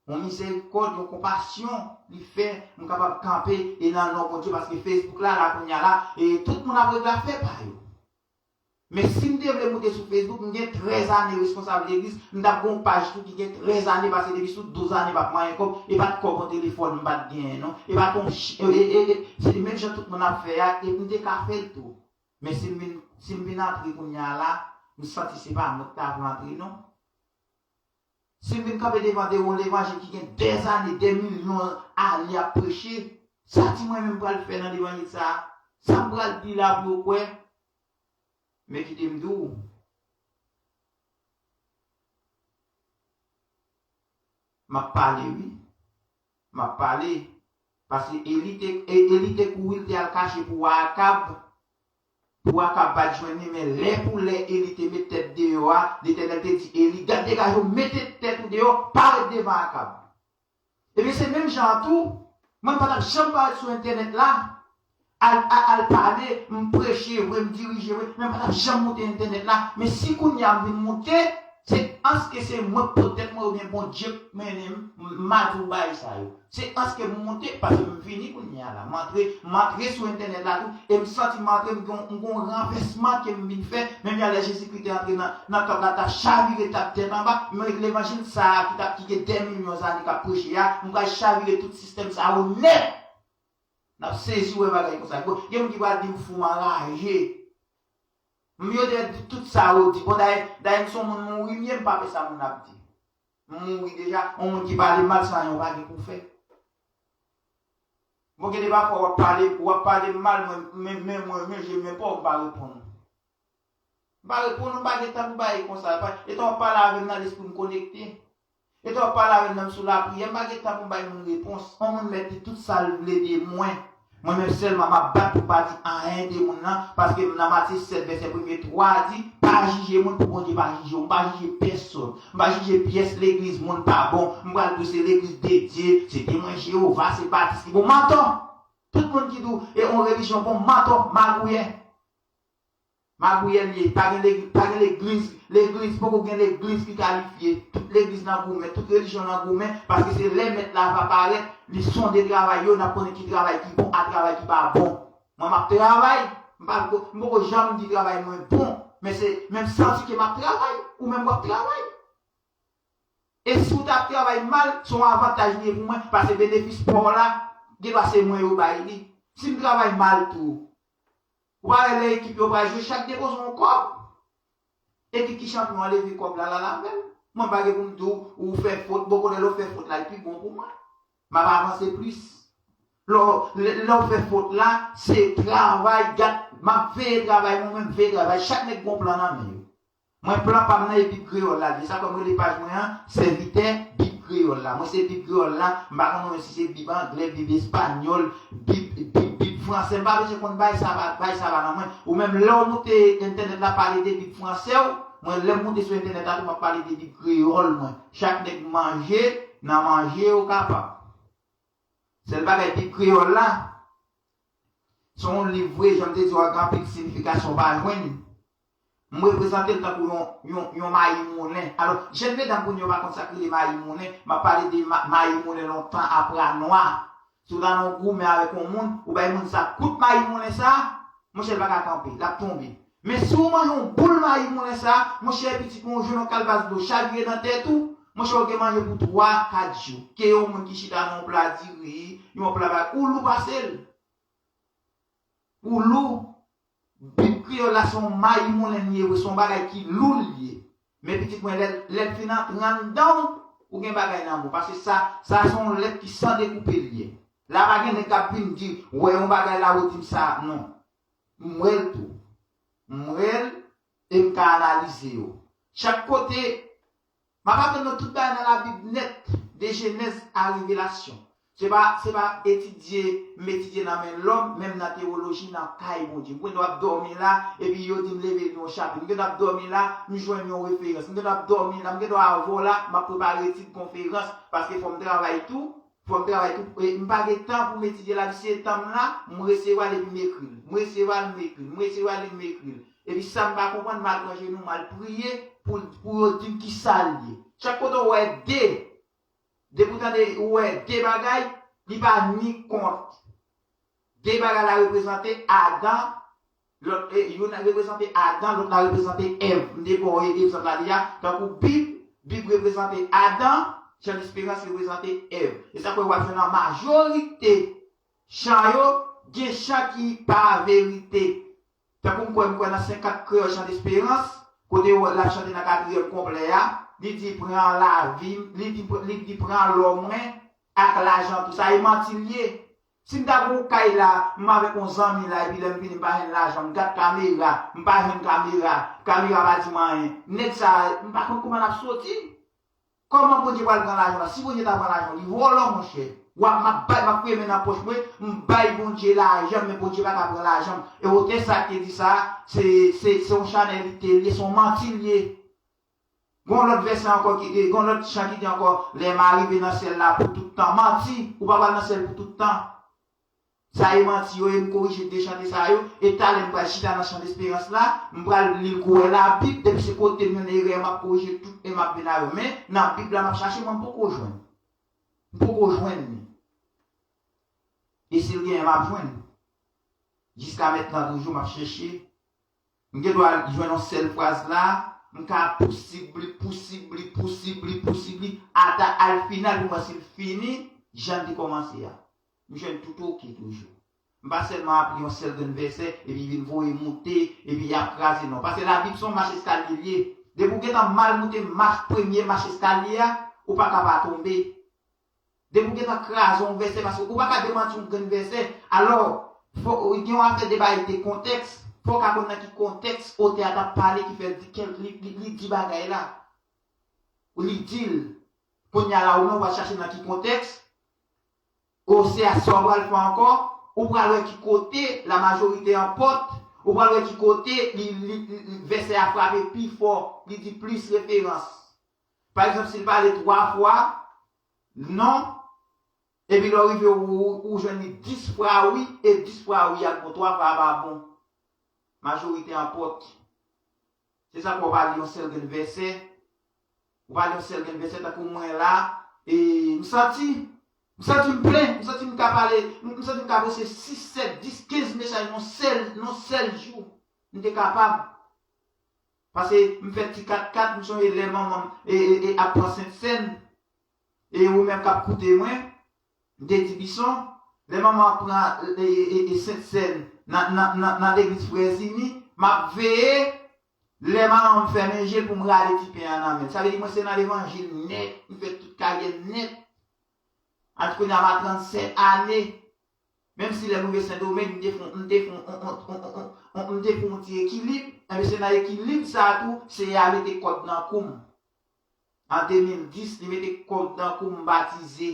Yon mizerikòd, yon konpasyon li fè, m kapab kanpe e nan non Bondye, paske Facebook la, la kounye a la, e tout moun ap regle afè pa yo. Men si m te vle moute sou Facebook, m gen trèz ane responsab legliz, m t ap gen yon paj tou ki gen trèz ane, paske depi sou douz ane m ap manyen kòb, e pa t kòb yon telefòn m pa t genyen non. E pa t yon ch-, e, e, e, e, se menm jan tout moun ap fè a, e m te ka fè l tou. Men si m vin, si m vin antre kounye a la, m santi se pa mwen ki ta vle antre non. Si m vin kanpe devan de yon levanjil ki gen dèzane, dè milyon ane ap preche, sa ti mwen menm pral fè nan levanjil sa a? Sa m pral di la pou yo kwè? Men kite m di w, m ap pale wi. M ap pale. Paske Eli te, E-, Eli te kouri, l te al kache pou wa Akab. Pou Akab pa t jwenn li, men lè pou lè Eli te met tèt deyò a, Letènèl te di Eli, "Gad degaje w, mete tèt ou deyò, parèt devan Akab." Ebyen, se menm jan an tou, mwen pa t ap janm parèt sou entènèt la, al, al, al pale, m preche vre, m dirije vre, men m pa t ap janm moute entènèt la. Men si kounye a m vin moute, se paske se mwen k pot tèt mwen oubyen Bondye k mennen m, m, m a di w bagay sa yo. Se paske m moute, paske m vini kounye a la. M antre, m antre sou entènèt la tou, e m santi m antre, m gon, m gon ranvèsman ke m vin fè. Menm jan lè Jezikri te antre nan, nan tanp la, t ap chavire tèt anba, men levanjil sa a ki t ap, ki gen dè milyon zane k ap preche a, m pral chavire tout sistèm sa yo nèt. N ap sezi wè bagay konsa. Bon, gen moun ki pral di m fou, m anraje. M yo te di tout sa yo di. Bon, dayè, dayè m se yon moun mouri m ye, m pa pè sa moun ap di. M mouri deja, yon moun ki pale m mal, se anyen w pa gen pou w fè. Bon, gen de pafwa w ap pale, w ap pale m mal, mwen, men, men mwen, men je men pa w, m pa reponn ou. M pa reponn ou, m pa gen tan pou bagay konsa. Pa, etan w ap pale avè m nan lespri m konekte. Etan w ap pale avè m nan m sou lapriyè, m pa gen tan pou m bay moun repons. Yon moun mèt di tout sa l vle de mwen. Mwen menm sèlman m ap bat pou m pa di anyen de moun nan, paske m nan Matye sèt vèsè premye twa di, pa jije moun pou Bondye pa jije w. M pa jije pèsonn. M pa jije pyès legliz moun pa bon. M pral di w se legliz de Dye, se Temwen Jewova, se batis ki bon. Mantò! Tout moun ki di w e yon relijyon bon, mantò, magouyè. Magouyè l ye, pa gen legliz, pa gen legliz, legliz, poko gen legliz ki kalifye. Tout legliz nan goumen, tout relijyon nan goumen, paske se lè mèt la va parèt, li sonde travay yo, n ap konnen ki travay ki bon a travay ki pa bon. Mwen, m ap travay, m pa, m poko janm di travay mwen bon, men se, men m santi ke m ap travay, ou menm w ap travay. E si w t ap travay mal, se yon avantaj li ye pou mwen, paske benefis pa w la, gen dwa se mwen yo bay li. Si m travay mal tou, ou pa wè lè ekip yo pral jwe, chak depoze yon kòb. Ekip ki chanpyon an leve kòb la, l al avè l. Mwen pa gen pou m di w, ou fè fot, bon, konnen lè w fè fot la, li pi bon pou mwen. M ap avanse plis. Lè w, lè, lè w fè fot la, se travay, gad, m ap veye travay, mwen menm veye travay, chak nèg gen yon plan nan men yo. Mwen plan pa m nan e Bib Kreyòl la li ye. Sa fè m rele paj mwen an, Sèvitè Bib Kreyòl la. Mwen se Bib Kreyòl la, m pa konn menm si se Bib anglè, Bib espanyòl, Bib, Bib, Bib fransè. M pa bezwen konn bay sa, bay sa pa nan mwen. Ou menm lè w moute entènèt la pale de Bib fransè w, mwen lè m moute sou entènèt la tou m ap pale de Bib Kreyòl mwen. Chak nèg manje nan manje yo kapab. Sèl bagay Bib Kreyòl la, se yon liv vre, jan m te di w a, gen anpil siyifikasyon w pa jwenn. M reprezante l tankou yon, yon, yon mayi moulen. Alò, jèn medam kounye a pa konn sa k rele mayi moulen. M ap pale de ma, mayi moulen lontan apranwa. Si w ta nan yon goumen avèk yon moun, ou bay moun sa kout mayi moulen sa, monchè, l pa ka kanpe, l ap tonbe. Men si w manje yon boul mayi moulen sa, monchè, pitit mwen, ou jwenn yon kalbas dlo chavire nan tèt ou, monchè, ou gen manje pou twa, kat jou. Ke yon moun ki chita nan yon pla diri, yon pla ba, ou lou pase l. Ou lou. Bib kreyòl la se yon mayi moulen li ye vre, se yon bagay ki lou li ye. Men pitit mwen, lè, lè l fin antre anndan w, ou gen bagay nan men w. Paske sa, sa se yon lèt ki san dekoupe li ye. La pa gen nèg k ap vin di, wè yon bagay la ou di m sa, non. M wè l tou. M wè l e m ka analize yo. Chak kote M ap aprann nou tout bagay nan Labib nèt, de Jenèz a Revelasyon. Se pa, se pa etidye, m etidye nan men lòm, menm nan tewoloji, nan kay Bondye. M gen dwa ap dòmi la, epi yo di m leve li yon chapit. M gen dwa ap dòmi la, m jwenn yon referans. M gen dwa ap dòmi la, m gen dwa avè w la, m ap prepare etid konferans, paske fò m travay tou, fò m travay tou. E m pa gen tan pou m etidye Labib, se tan m la, m resevwa l epi m ekri l. M resevwa l, m ekri l. M resevwa l, m ekri l. Epi sa m pa konprann, m al pran jenou, m al priye pou, pou yo di m kisa l ye. Chak kote w wè de, depi w tande ou wè de bagay, li pa ni kont. De bagay la reprezante Adan, lòt, e, youn reprezante Adan, lòt la reprezante Èv. M te ba w egzanp la deja, tankou Bib, Bib reprezante Adan, Chan Desperans reprezante Èv. E sa k fè w ap jwenn nan majorite chan yo, gen chan ki pa verite. Tankou m kwè, m kwè nan senkant kreyòl Chan Desperans, kote w, l ap chante nan katriyèm kouplè a, li di pran lavi m, li di, li di pran lò mwen ak lajan tou. Sa e manti l ye. Si m ta gen yon kay la, m avèk yon zanmi la, epi lè m vini, m pa jwenn lajan, m gad kamera, m pa jwenn kamera, kamera pa di m anyen. Nèg sa, m pa konn kouman l ap soti. Kòman Bondye pral pran lajan la? Si Bondye ta pran lajan, li vòlò, monchè. W ap, m ap bay, m ap fouye men nan pòch mwen, m bay Bondye lajan, men Bondye pa ka pran lajan m. E otè sa ki te di sa, se, se, se yon chanèl li te li ye, se yon manti li ye. Gon lòt vèsè ankò ki, e, gon lòt chan ki di ankò, lè m a rive nan syèl la pou tout tan. Manti, ou pa pral nan syèl pou tout tan. Sa e manti yo ye, m korije de chante sa yo, e talè m pral chita nan Chan Desperans la, m pral li l kou wè Labib, depi se kote m jwenn erè, m ap korije tout e m ap vin avè w. Men, nan Bib la m ap chache, mwen m poko jwenn. M poko jwenn li. E si l genyen, m ap jwenn. Jiska mentnan toujou, m ap chèche. M gen dwa jwenn yon sèl fraz la, m ka pousib li, pousib li, pousib li, pousib li, ata al final pou mwen si l fini, jan l te kòmanse a. M jwenn tout oke toujou. M pa sèlman ap li yon sèl grenn vèsè, epi vin voye moute, epi y ap kraze, non. Paske Labib se yon mach eskalye li ye. Depi w gentan mal moute mach, premye mach eskalye a, ou pa ka pa tonbe. Depi w gentan kraze yon vèsè, paske ou pa ka demanti yon grenn vèsè. Alò, fò, gen yon afè de bagay de kontèks, fò w ka konn nan ki kontèks otè a t ap pale ki fè l di kèk, li, li, li di bagay la. Ou li di l. Kounye a la, ou menm, ou pral chache nan ki kontèks, osea sa w pral fè ankò, ou pral wè ki kote la majorité emporte, ou pral wè ki kote li, li, li, li, vèsè a frape pi fò, li di plis referans. Pa egzanp, si l pale twa fwa non, epi lè w rive ou, ou, ou jwenn li dis fwa wi, e dis fwa wi a bon, twa fwa a pa bon. Majorite anpòte. Se sa k fè w pa li yon sèl grenn vèsè. Ou pa li yon sèl grenn vèsè tankou mwen la. E m santi, m santi m plen, m santi m ka pale, m santi m ka poste sis, sèt, dis, kenz mesaj nan sèl, nan sèl jou. M te kapab. Paske m fè ti kat kat, m sonje lè manman m e, e, e, ap pran Sentsèn. E ou menm k ap koute mwen, m te di Bison, lè manman ap pran e, e, e, e Sentsèn nan, nan, nan, nan legliz Frè Zini, m ap veye lè manman m fèmen je l pou m rale ti pen an nan men l. Sa vle di mwen se nan levanjil nèt, m fè tout karyè nèt. Ant kounye a m a trannsèt ane. Menm si lè m rive Sendomeng, m te fè, m te fè, m te fè yon ti ekilib, enben se nan ekilib sa a tou, Seyè a mete kòd nan kou m. An de mil dis, li mete kòd nan kou m, m batize.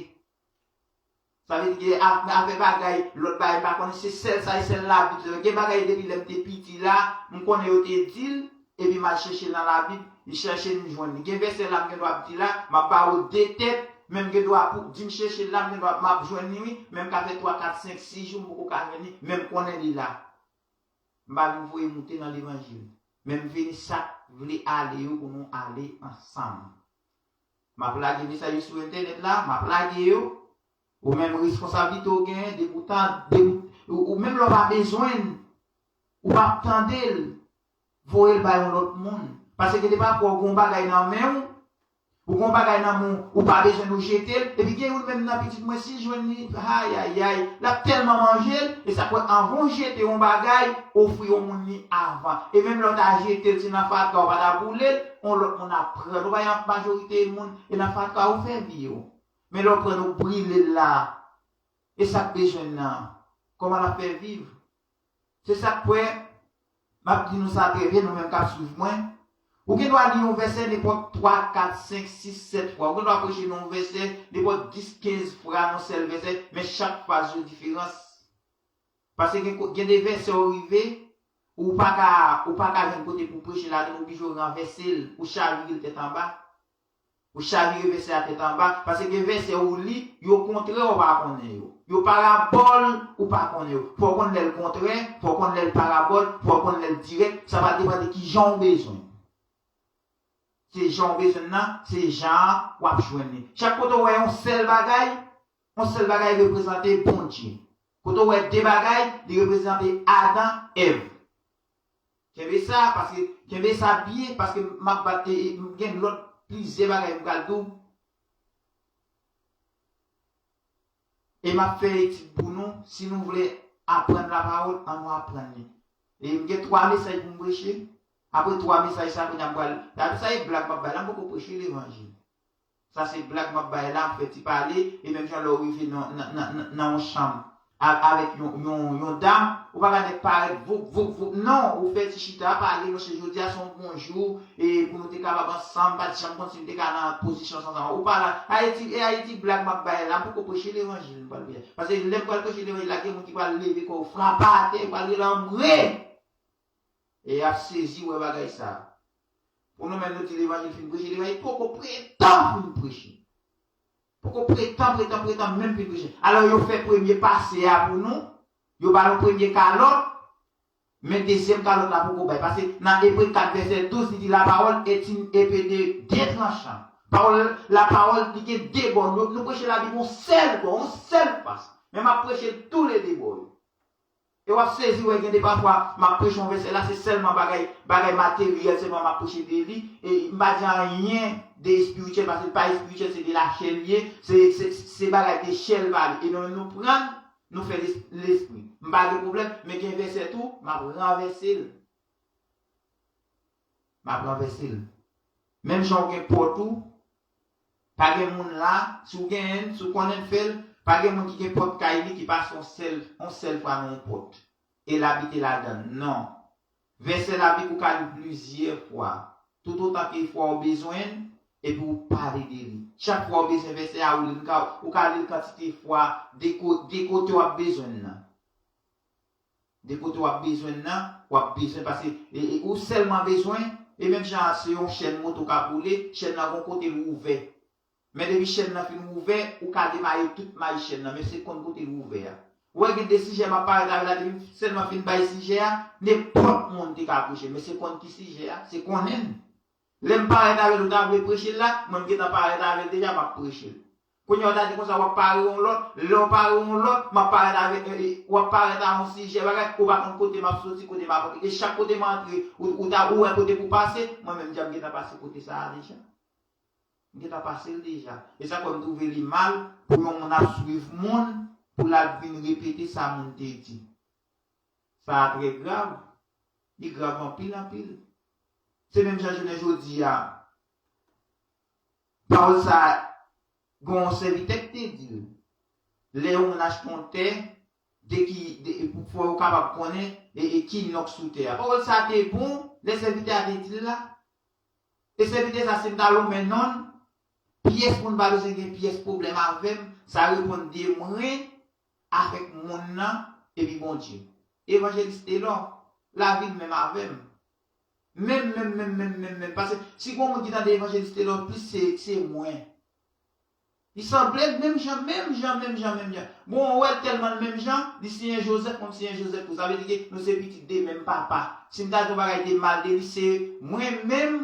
Sa vle di gen afè bagay, lòt bagay m pa konnen, se sèl sa e sèl Labib. Gen bagay depi lè m te piti la, m konnen yo te di l, epi m al chèche l nan Labib, m chèche l, m jwenn li. Gen vèsè la m gen dwa ap di la, m ap ba ou de tèt, men m gen dwa pou di m chèche l la, m gen dwa m ap jwenn li wi, men m ka fè twa, kat, senk, sis jou m poko ka jwenn li, men m konnen li la. M pa vin voye moute nan levanjil, men m vini sa k vle ale yo pou nou ale ansanm. M ap lage mesaj yo sou entènèt la, m ap lage yo. Ou menm responsablite w genyen, depi w tan, depi, ou, ou menm lè w pa bezwen l, ou p ap tande l, voye l bay yon lòt moun. Paske gen de pafwa ou gen yon bagay nan men w, ou gen yon bagay nan men w, ou pa bezwen l, ou jete l, epi gen youn menm nan pitit mwen, si l jwenn li, ayayay, l ap tèlman manje l, e sa k fè anvan w jete yon bagay, ofri yon moun li avan. E menm lè w ta jete l, si nan fatra w pa ta boule l, yon lòt moun ap pran l. Ou pa yon majorite moun, e nan fatra ou fè vi w. Men lè w pran l ou brile l la, e sa k bezwen l nan, kòman l ap fè viv? Se sa k fè, m ap di nou sa trè byen, nou menm k ap swiv mwen. Ou gen dwa li yon vèsè nenpòt twa, kat, senk, sis, sèt fwa. Ou gen dwa preche nan yon vèsè nenpòt dis, kenz fwa nan yon sèl vèsè, men chak fraz yo diferans. Paske gen, gen de vèsè ou rive, ou pa ka, ou pa ka jwenn kote pou preche ladan, ou oblije ranvèse l, ou chavire l tèt anba. Ou chavire vèsè a tèt anba, paske gen vèsè ou li, yo kontrè ou pa konnen yo. Yo parabòl ou pa konnen yo. Fò w konn lè l kontrè, fò w konn lè l parabòl, fò w konn lè l dirèk, sa va depann de kijan w bezwen. Se jan w bezwen nan, se jan w ap jwenn li. Chak kote w wè yon sèl bagay, yon sèl bagay reprezante Bondye. Kote w wè de bagay, li reprezante Adan, Èv. Kenbe sa, paske, kenbe sa byen, paske m ap bat, e, e, m gen lòt, plizyè bagay m pral di w. E m ap fè etid pou nou, si nou vle aprann lapawòl, ann nou aprann li. E m gen twa mesaj pou m preche. Apre twa mesaj sa, kounye a m pral, sa se blag m ap bay la, m poko preche levanjil. Sa se blag m ap bay la, m fè ti pale, e menm jan lè w rive nan, nan, nan, nan, nan yon chanm a, avèk yon, yon, yon dam, ou pa ka nèk parèt voup, voup, voup, non, ou fè ti chita, pale, monchè, jodi a se yon bon jou, e pou nou te kapab ansanm, m pa t janm konn si m te ka nan pozisyon sa ansanm. Ou pa la, Ayiti, e Ayiti blag m ap bay la, m poko preche levanjil, m pral preche. Paske lè m pral preche levanjil la, gen moun ki pral leve kò yo, frape atè, yo pral rele anmwe. E y ap sezi wè bagay sa. Pou nou menm nou di levanjil fin preche, levanjil poko pretan fin preche. Poko pretan, pretan, pretan menm fin preche. Alò yo fè premye pase a pou nou, yo ba nou premye kalòt, men dezyèm kalòt la poko bay. Paske nan Ebre kat vèsè douz, li di, la parole est une épée de deux tranchants. Pawòl, lapawòl, li gen de bò. Nou, nou preche Labib yon sèl bò, yon sèl fas. Men m ap preche toulede bò yo. E w ap sezi wè gen de pafwa, m ap preche yon vèsè la, se sèlman bagay, bagay materyèl sèlman m ap preche de li. E m pa di anyen de espirityèl, paske l pa espirityèl, se de lachè l ye, se, se, se bagay de chè l pale. E nou menm nou pran l, nou fè l es-, lespri. M pa gen pwoblèm, men gen vèsè tou, m ap ranvèse l. M ap ranvèse l. Menm jan w gen pòt ou, pa gen moun la, si w genyen l, si w konnen l fè l, pa gen moun ki gen pòt kay li ki pase yon sèl, yon sèl fwa nan yon pòt. E l abite ladan l. Non. Vèsè Labib ou ka li plizyè fwa. Toutotan ke fwa w bezwen l, epi w pale de li. Chak fwa w bezwen vèsè a, ou li l, ou ka, ou ka li l kantite fwa, de ko-, de kote w ap bezwen l nan. De kote w ap bezwen l nan, w ap bezwen, paske, e, e, ou sèlman bezwen, e menm jan se yon chèn moto k ap woule, chèn nan gon kote l ouvè. Men depi chèn nan fin ouvè, ou ka demare tout may chèn nan, men se konn kote l ouvè a. Ou wè gen de sijè m ap parèt avè l la, depi m sèlman fin bay sijè a, nenpòt moun te ka preche l. Men se konn ki sijè a, se konnen l. Lè m parèt avè l, ou ta vle preche l la, mwen m gentan parèt avè l deja, m ap preche l. Kounye a, ou ta di konsa, w ap pare yon lòt, lè w pare yon lòt, m ap parèt avè, e, e, w ap parèt a yon sijè bagay, ou pa konn kote m ap soti, kote m ap antre. E chak kote m antre, ou, ou ta, ou wè kote pou pase, mwen menm, m gentan pase kote sa a deja. M gentan pase l deja. E sa k fè m twouve li mal pou yon moun ap swiv moun, pou l ap vin repete sa moun te di. Sa a trè grav. Li grav anpil, anpil. Se menm jan jounen jodi a. Pawòl sa a, gen yon sèvitè ki te di l, lè yon moun achte yon tè, de ki, de, pou, pou yo kapab konnen e, e ki nòk sou tè a. Pawòl sa a te bon, lè sèvitè a te di l la. E sèvitè sa, si m ta lonmen non l, pyès moun pa bezwen gen pyès pwoblèm avè m, sa reponn de mwen avèk moun nan epi Bondye. Evanjelis Telò, lavi l menm avè m. Menm, menm, menm, menm, menm, menm. Paske si gon moun ki tande Evanjelis Telò plis, se, se mwen. Li sanble l menm jan, menm jan, menm jan, menm jan. Bon, ou wè l tèlman l menm jan, li siyen Joseph, mwen m siyen Joseph tou. Sa vle di ke nou se pitit de menm papa. Si m ta di yon bagay de mal de li, se mwen menm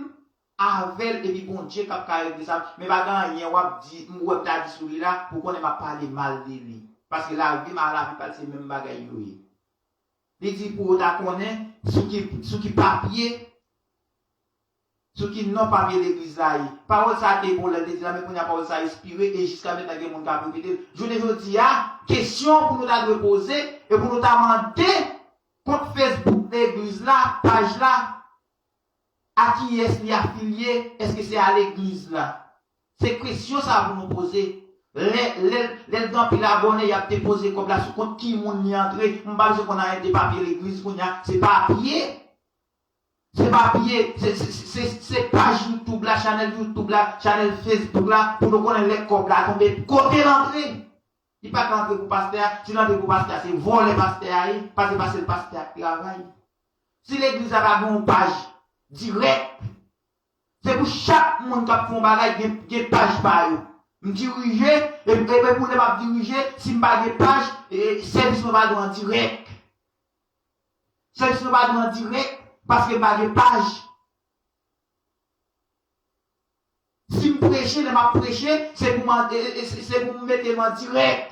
avè l, epi Bondye k ap ka regle sa. Men pa gen anyen w ap di, m wè m ta di sou li la, pou konnen m ap pale mal de li. Paske lavi m a lavi pa l, se menm bagay yo ye. Li di pou yo ta konnen sou ki, sou ki papye, sou ki non papye legliz la ye. Pawòl sa a te bon lè l te di la, men kounye a pawòl sa a espire, e jiska mentnan gen moun k ap repete l. Jounen jodi a, kesyon pou nou ta dwe poze, e pou nou ta mande kont Facebook legliz la, paj la, a kiyès li afilye, èske se a legliz la? Se kesyon sa a pou nou poze. Lè, lè, lè l gen anpil abòne, y ap depoze kòb la sou kont ki moun li antre. M pa bezwen konn anyen de papye legliz kounye a. Se papye. Se papye. Se, se, se, se, se paj YouTube la, chanèl YouTube la, chanèl Facebook la, pou nou konnen lè kòb la tonbe, kote l antre. Li pa ka antre pou pastè a. Si l antre pou pastè a, se vòlè pastè a ye. Paske, paske se pastè a k travay. Si legliz la pa gen yon paj dirèk, se pou chak moun k ap fè yon bagay gen, gen paj pa yo. M dirije, e, e, e pou lè m ap dirije, si m pa gen paj, e, sèvis mwen pa dwe an dirèk. Sèvis mwen pa dwe an dirèk, paske m pa gen paj. Si m preche, lè m ap preche, se pou m an-, e, e, e, se, se pou m mete m an dirèk.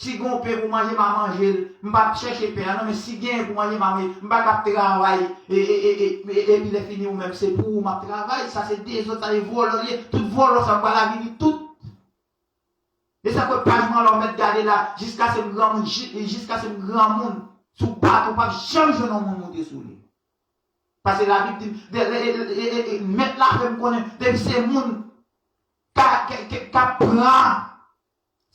Si gen yon pen pou manje, m a manje l. M p ap chèche pen an, non, men si genyen pou manje, m a manje. M pa ka ap travay, e, e, e, e, e, epi lè fini ou menm, se pou ou m ap travay. Sa se dezòd, sa se vòlò l ye. Tout vòlò sa yo pral avili tout. E sa k fè paj mwen la ou mèt gade la, jiskaske m granmoun, ji-, jiskaske m granmoun, sou bato, w p ap janm jwenn yon moun moute sou li. Paske Labib di, de, e, e, e, e, e, mèt la fè m konnen, depi se moun ka, ka, ka, ka pran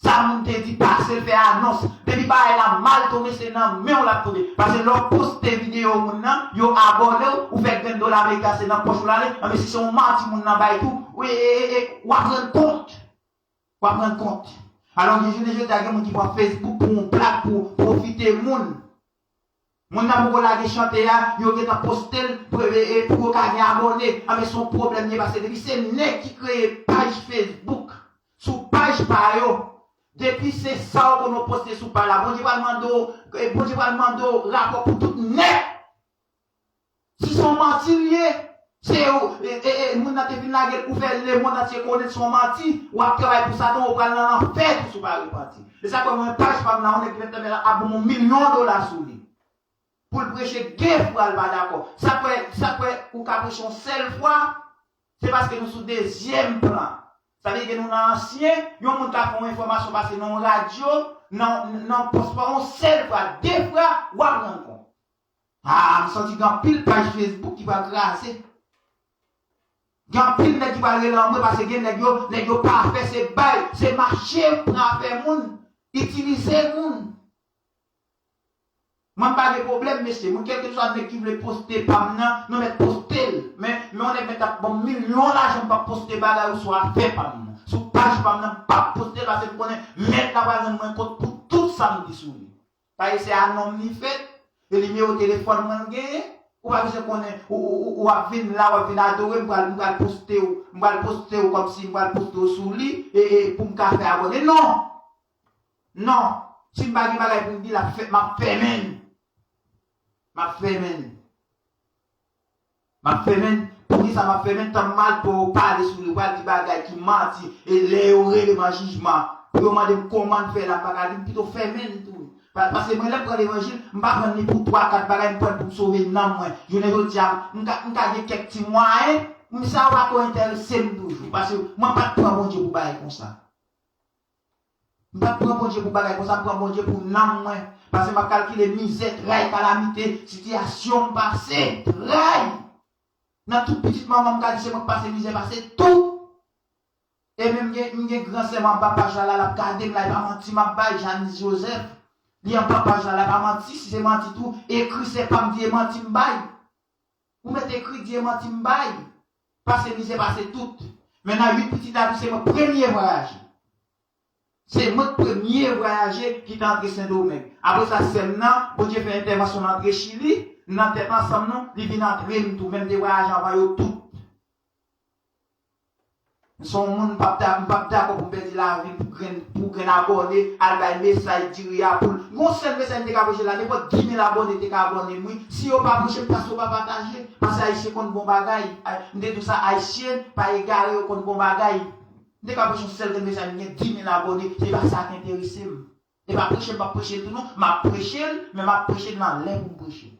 sa moun te di, pase l fè anons. Depi bagay la mal tonbe, se nan men w l ap tonbe. Paske lè w poste videyo moun nan, yo abòne w, ou fè grenn dola ameriken, se nan pòch ou l ale. Anben, si se yon manti moun nan bay tou, w, e, e, e, e, w ap rann kont. W ap rann kont. Alò, gen jounen jodi a, gen moun ki pran Facebook pou yon blag, pou pwofite moun. Moun nan poko lage chante a, yo gentan poste l pou, e, e, pou yo ka gen abòne. Anben, se yon pwoblèm ye, paske depi se nèg ki kreye paj Facebook, sou paj pa yo, depi se sa w konn w poste sou paj la, Bondye pral mande w, e, Bondye pral mande w rapò pou tout nèt. Si se yon manti l ye, se ou, e, e, e, moun nan te fin lage l, ou fè lemonn antye konnen se yon manti, w ap travay pou Satan, ou pral nan lanfè tou si w pa repanti. E sa k fè mwen paj pa m nan, yon nèg ki mèt tanmen la ap ban m yon milyon dola sou li. Pou l preche de fwa l pa dakò. Sa k fè, sa k fè ou ka preche yon sèl fwa, se paske nou sou dezyèm plan. Sa vle di ke nou nan ansyen, yon moun ka fè yon enfòmasyon pase nan yon radyo, nan, nan pòs pa yon sèl fwa, de fwa, w ap rann kont. Ah, m santi gen anpil paj Facebook ki pral kraze. Gen anpil nèg ki pral rele anmwe paske gen nèg yo, nèg yo pa fè se bay, se mache pran afè moun, itilize moun. Mwen m pa gen pwoblèm, mesye. Mwen, kèlkeswa nèg ki vle poste pa m nan, nou mèt poste l. Men, men yon nèg mèt ap ban m milyon lajan, m p ap poste bagay oswa afè pa m nan. Sou paj pa m nan, m p ap poste l paske m konnen mèt la pral rann mwen kont pou tout sa m di sou li. Paske se a non m li fèt, e nimewo telefòn mwen l genyen. Ou pa bezwen konnen, ou, ou, ou, ou ap vin la, w ap vin adore, m pral, m pral poste w, m pral poste w kòmsi m pral poste w sou li, e, e pou m ka fè abòne. Non! Non! Si m pa gen bagay pou m di, l ap fè, m ap fèmen l. M ap fèmen l. M ap fèmen l. Poukisa m ap fèmen l? Tan m mal pou yo pale sou li, ou pral di bagay ki manti. E lè yo rele m an jijman, pou yo mande m kòman m fè la, m pa ka di, m pito fèmen l tou. Pa-, paske mwen, lè m pran levanjil, m pa pran li pou twa, kat bagay, m pran l pou m sove nanm mwen. Jounen jodi a, m ka, m ka gen kèk ti mwayen, men sa yo pa ko enterese m toujou. Paske mwen pa t pran Bondye pou bagay konsa. M pa t pran Bondye pou bagay konsa, m pran Bondye pou nanm mwen. Paske m ap kalkile mizè, tray, kalamite, sitiyasyon m pase, tray. Nan tout pitit manman m ka di se mwen k pase mizè, pase tout. E menm gen, m gen gran sè m anba paj la, la, l ap gade m la, e pa manti m ap bay, Janice Joseph. Li anba paj la, la, e pa manti, si se manti tou, ekri se pa m di e manti m bay. Ou mèt ekri di e manti m bay. Pase mizè, pase tout. Men nan uit pitit la tou, se mwen premye vwayaje. Se mwen k premye vwayaje ki te antre Sendomeng. Apre sa, sè m nan, Bondye fè entèvansyon l antre Chili, nan tèt ansanm nou, li vin antre m tou, men m te vwayaje anvan yo tout. M se yon moun, m p ap da-, m p ap dakò pou m pèdi lavi m pou grenn, pou grenn abòne, al bay mesaj diri a pou l. Gon sèl mesaj m te ka preche la, nenpòt dis mil abòne te ka abòne m, wi. Si yo pa preche m, paske yo pa pataje, paske Ayisyen konn bon bagay. Ay, m te di w sa, Ayisyen pa egare, yo konn bon bagay. M te ka preche yon sèl grenn mesaj, m gen dis mil abòne, se pa sa k enterese m. E pa preche m p ap preche l tou non, m ap preche l, men m ap preche l nan lè pou m preche l.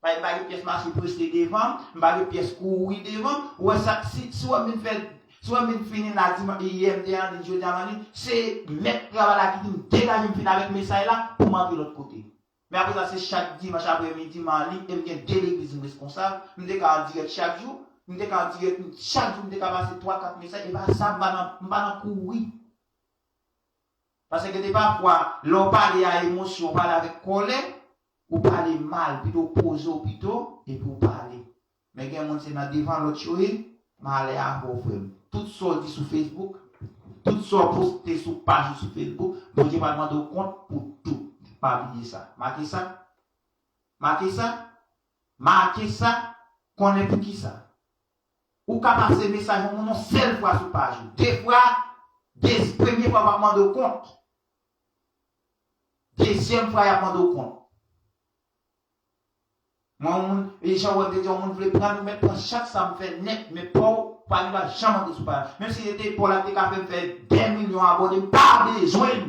Paske m pa gen pyès mache prese devan m, m pa gen pyès kouri devan m. Ou wè sa, si, si w wè m vin fè, si w wè m vin fini la diman-, yè m te an liy, jodi a m an liy, se mèt travay la ki di m degaje m fin avèk mesaj la pou m antre lòt kote. Men apre sa, se chak dimanch aprè midi m an liy e m gen de legliz m reskonsab. M te ka an dirèk chak jou, m te ka an dirèk chak jou, m te ka pase twa, kat mesaj, e pa sa, m pa nan, m pa nan kouri. Paske gen de pafwa, lè w pale a emosyon, w pale avèk kòlè, ou pale mal, pito w poze w pito, epi w pale. Men gen moun se nan devan lòt yo ye, malè a fè w frè m. Tout sa w di sou Facebook, tout sa w poste sou paj ou sou Facebook, Bondye pral mande w kont pou tout. Pa bliye sa. Make sa. Make sa. Make sa. Konnen poukisa. Ou ka pase mesaj yon moun yon sèl fwa sou paj ou. De fwa, de, premye fwa pa mande w kont. Dezyèm fwa y ap mande w kont. Mwen, yon moun, e jan w wè m te di, yon moun vle pran, nou mèt pran chak sa m fè nèt, men pa w, pa li pa janm antre sou paj la. Menm si se te pa w la, te ka fè m fè de milyon abòne, m pa bezwen l.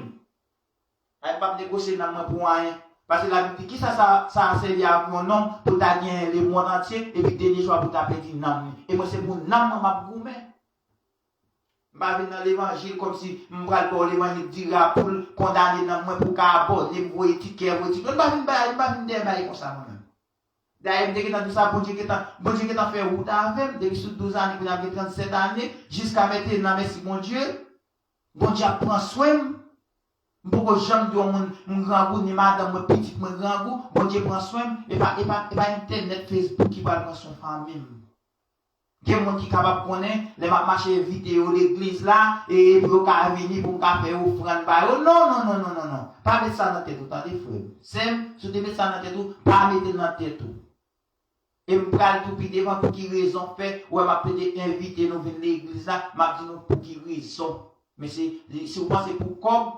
Ay, m p ap negosye nanm mwen pou anyen. Paske Labib di, kisa sa, sa a sèvi avèk yon nonm pou l ta genyen lemonn antye, epi dènye jou a pou l ta pèdi nanm li? E mwen, se pou nanm mwen m ap goumen. M pa vin nan levanjil kòmsi m pral ba w levanjil diri a pou l kondane nanm mwen, pou w ka abòne m, voye tikè, voye tikè. M pa vin bay, m pa vin dèyè bagay konsa mwen menm. Dayè, m te gentan di w sa, Bondye gentan, Bondye gentan fè wout avè m, depi sou douz ane, kounye a m gen trannsèt ane, jiska mentnan, mèsi Bondye. Bondye ap pran swen m. M poko janm di yon moun m grangou, ni madanm mwen, pitit mwen grangou. Bondye pran swen m. E pa, e pa, e pa entènèt, Facebook ki pral pran swen fanmi m. Gen moun ki kapab konnen, lè m ap mache envite yo legliz la, e pou yo ka vini, pou m ka fè ofrann ba yo. Non, non, non, non, non, non. Pa met sa nan tèt ou, tande, frè m. Sè m, si w te met sa nan tèt ou, pa mete l nan tèt ou. E m pral di w pi devan pou ki rezon fè, ou wè m ap plede envite nou vin legliz la, m ap di nou pou ki rezon. Men se, si w panse pou kòb,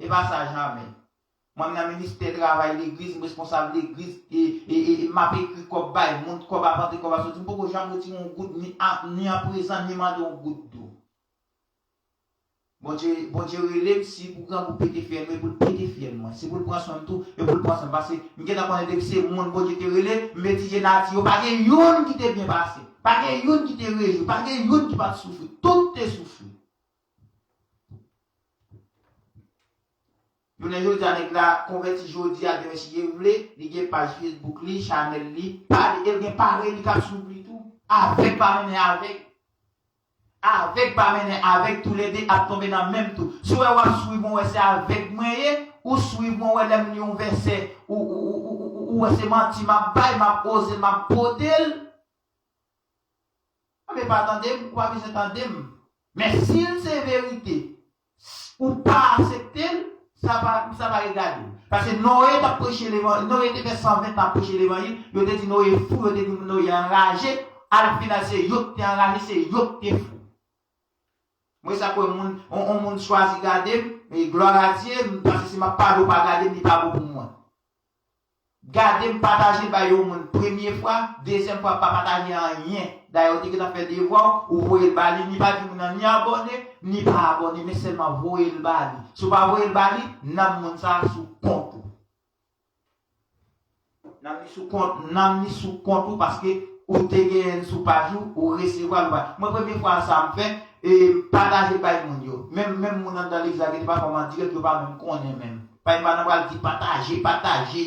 e pa sa jamè. Mwen, m nan ministè travay legliz, m responsab legliz, e, e, e, e m ap ekri kòb bay moun, kòb ap antre, kòb ap soti. M poko janm retire yon goud, ni a, ni an prezan, ni mande yon goud tou. Bondye, Bondye rele m, si pou grangou pete fyèl mwen, pou l pete fyèl mwen. Si pou l pran swen m tou, e pou l pran swen m. Paske m gentan konnen depi se moun Bondye te rele, m etidye nati yo, pa gen youn ki te byen pase. Pa gen youn ki te rejwi, pa gen youn ki pa t soufri. Tout te soufri. Jounen jodi a, nèg la konvèti jodi a, demen si Dye vle, li gen paj Facebook li, chanèl li, pale, e l gen parèy li k ap swiv li tou. Avèg pa mennen avèg. Avèg pa mennen avèg, toulède ap tonbe nan menm twou. Si w wè w ap swiv mwen, w wè se avèg mwen ye, ou swiv mwen, w wè lè m li yon vèsè, ou, ou, ou wè se manti m ap bay, m ap oze, m ap pote l. Anben pa tande m, ou pa bezwen tande m. Men si l se verite, ou pa aksepte l, sa pa, sa pa regade w. Paske Noye t ap preche levanjil, Noye te fè san ven tan ap preche levanjil, yo te di Noye fou, yo te di Noye anraje, al final se yo k te anraje, se yo k te fou. Mwen sa kwè moun, on, on moun chwazi gade m, E glwa a Dye, paske si m ap pale ou pa gade m, li pa bon pou mwen. Gade m pataje bay yon moun premye fwa, dezyèm fwa pa pataje anyen. Dayè, ou te gentan fè devwa w, ou voye l ba li, ni pa di moun nan ni abòne, ni pa abòne, men sèlman voye l ba li. Si w pa voye l ba li, nanm moun sa a sou kont ou. Nanm li sou kont, nanm li sou kont ou paske ou te genyen l sou paj ou, ou resevwa l ou pa. Mwen premye fwa sa m fè, e pataje bay moun yo. Menm, menm moun anndan legliz la gen de pafwa m an dirèk yo pa menm konnen menm. Pa m pa nan pral di pataje, pataje.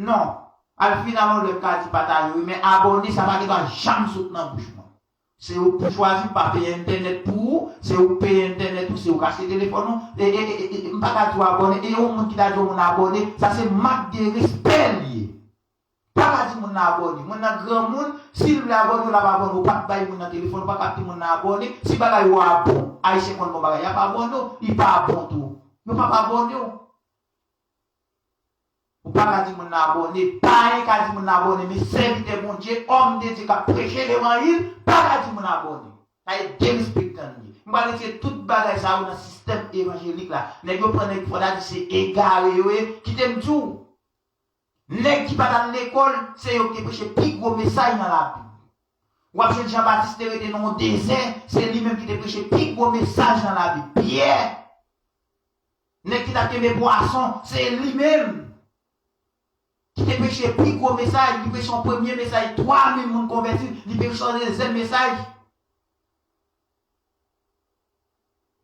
Non. Al final yon lè m ka di pataje wi, men abòne sa pa gentan janm sot nan bouch mwen. Se ou k pou chwazi, m pa peye entènèt pou ou, se ou k peye entènèt ou, se ou k achte telefòn ou. E, e, e, e, m pa ka di w abòne, e yon moun ki ta di yon moun abòne, sa se mak de respè l ye. Pa ka di moun nan abòne. Moun nan granmoun, si l vle abòne w, l ap abòne w. Ou pa t bay moun nan telefòn, ou pa ka di moun nan abòne. Si bagay ou a bon, Ayisyen konn bon bagay, y ap abòne w, li pa bon tou. Yo p ap abòne w. Ou pa ka di moun nan abòne, payen ka di moun nan abòne, men sèvitè Bondye, òm de Dye k ap preche levanjil, pa ka di moun abòne. Sa e derespektan li ye. M pral retire tout bagay sa yo nan sistèm evanjelik la. Nèg yo pran nèg fò la di se egare yo ye, kite m di w. Nèg ki pa t al lekòl, se yo ki te preche pi gwo mesaj nan Labib. W ap jwenn Jan Batis te rete nan yon dezè, se li menm ki te preche pi gwo mesaj nan Labib. Pyè, nèg ki t ap kenbe pwason, se li menm ki te preche pi gwo mesaj. Li preche yon premye mesaj, twa mil moun konvèti, li preche yon dezyèm mesaj.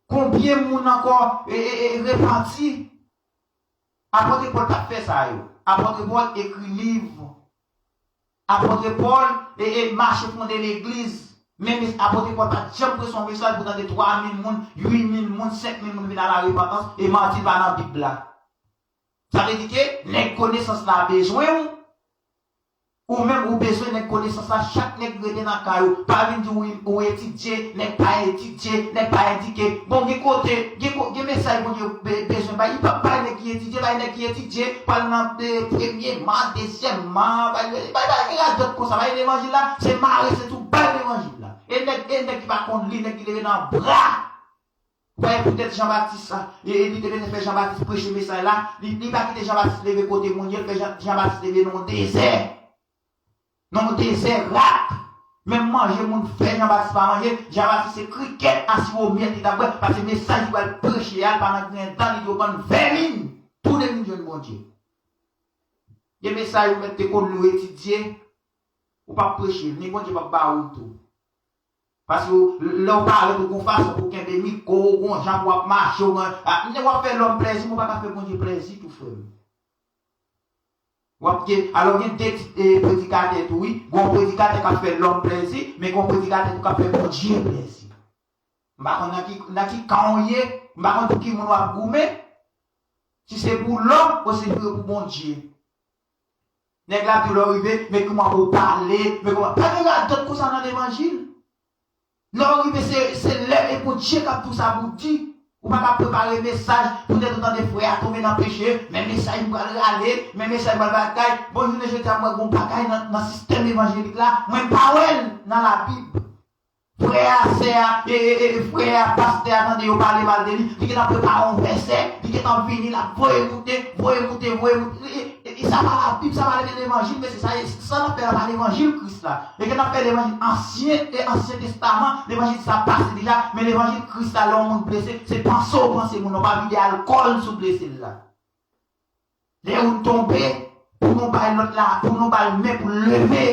Konbyen moun ankò e, e, e, repanti? Apot Pòl pa t fè sa yo. Apot Pòl ekri liv. Apot Pòl e, e mache fonde legliz. Men mes- Apot Pòl pa t janm preche yon mesaj pou tande twa mil moun, uit mil moun, senk mil moun vin a larepantans, e manti pa nan Bib la. Sa vle di ke nèg konesans la bezwen w. Ou menm ou bezwen nèg konesans la, chak nèg rete nan kay ou. Pa vin di ou, ou etidye, nèg pa etidye, nèg pa edike. Bon, gen kote, gen, ko- gen mesaj Bondye be- bezwen bay, li p ap bay nèg ki etidye, bay nèg ki etidye, pral nan de- premyeman, dezyèmman, bay, bay, bay, bay radòt konsa, bay levanjil la, se mare, se tou, bay levanjil la. E nèg, e nèg ki pa konn li, nèg ki leve nan bra. Paske poutèt Jan Batis, e, e, li te bezwen fè Jan Batis preche mesaj la, li, li pa kite Jan Batis leve kote moun ye, l fè Jan, Jan Batis leve nan yon dezè. Nan yon dezè rak. Menm manje moun fè Jan Batis pa manje, Jan Batis se krikèt a siwo myèl li t ap bwè, paske mesaj li pral preche a, li pa nan grenn tan, li dwe pran vèmin. Toude vin jwenn Bondye. Gen mesaj ou mèt te konn li, ou etidye, ou p ap preche l, ni Bondye p ap ba ou l tou. Paske w- lè w parèt ou gon fason pou w kenbe mikwo, ou gon jan pou w ap mache, ou gon, a, w ap fè lòm plèzi, men w pa ka fè Bondye plèzi tou, frè m. W ap gen, alò gen de tip e, predikatè tou, wi. Gon predikatè k ap fè lòm plèzi, men gon predikatè tou k ap fè Bondye plèzi. M pa konn nan ki, nan ki kan w ye, m pa konn pou ki moun w ap goumen. Si se pou lòm, ou se pou, pou Bondye. Nèg la di w lè w rive, men kòman pou w pale, men kòman. Pa gen radòt konsa nan levanjil. Lè w rive, se, se lè e Bondye k ap di w sa pou w di. Ou pa ka prepare mesaj, poutèt ou tande frè a tonbe nan peche, men mesaj m pral rale, men mesaj m pral bagay. Bon, jounen jodi a, m wè gon bagay nan, nan sistèm evanjelik la, mwen m pa wè l nan Labib. Frè a, sè a, e, e, e, frè a, pastè a, tande yo pale mal de li, li gentan prepare yon vèsè, li gentan vini, l ap voye moute, voye moute, voye moute. E, e, e, e sa pa Labib, sa pa levanjil, mesye, sa, sa n ap fè la pa levanjil Kris la. E ke n ap fè levanjil ansyen, e ansyen testaman, levanjil sa pase deja, men levanjil Kris la, lè yon moun blese, se panse w panse moun, ou pa vide alkòl sou blese l la. Lè youn tonbe, pou nou bay lòt la, pou nou ba l men pou l leve.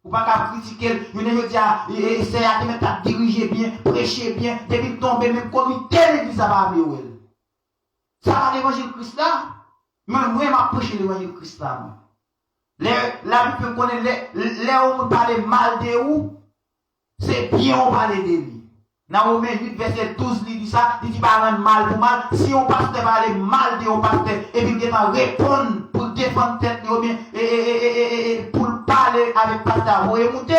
Ou pa ka kritike l. Jounen jodi a, e, e, sè a te mèt ap dirije byen, preche byen. Depi l tonbe, menm komite legliz la pa vle wè l. Sa pa levanjil Kris la. Men mwen, m ap preche levanjil Kris la, mwen. Lè, Labib fè m konnen, lè, lè yon moun pale mal de ou, se byen ou pale de li. Nan Women uit vèsè douz, li di sa, li di pa rann mal pou mal. Si yon pastè pale mal de yon pastè, epi l gentan reponn pou l defann tèt li, oubyen, e, e, pou l pale avèk pastè a, voye moute,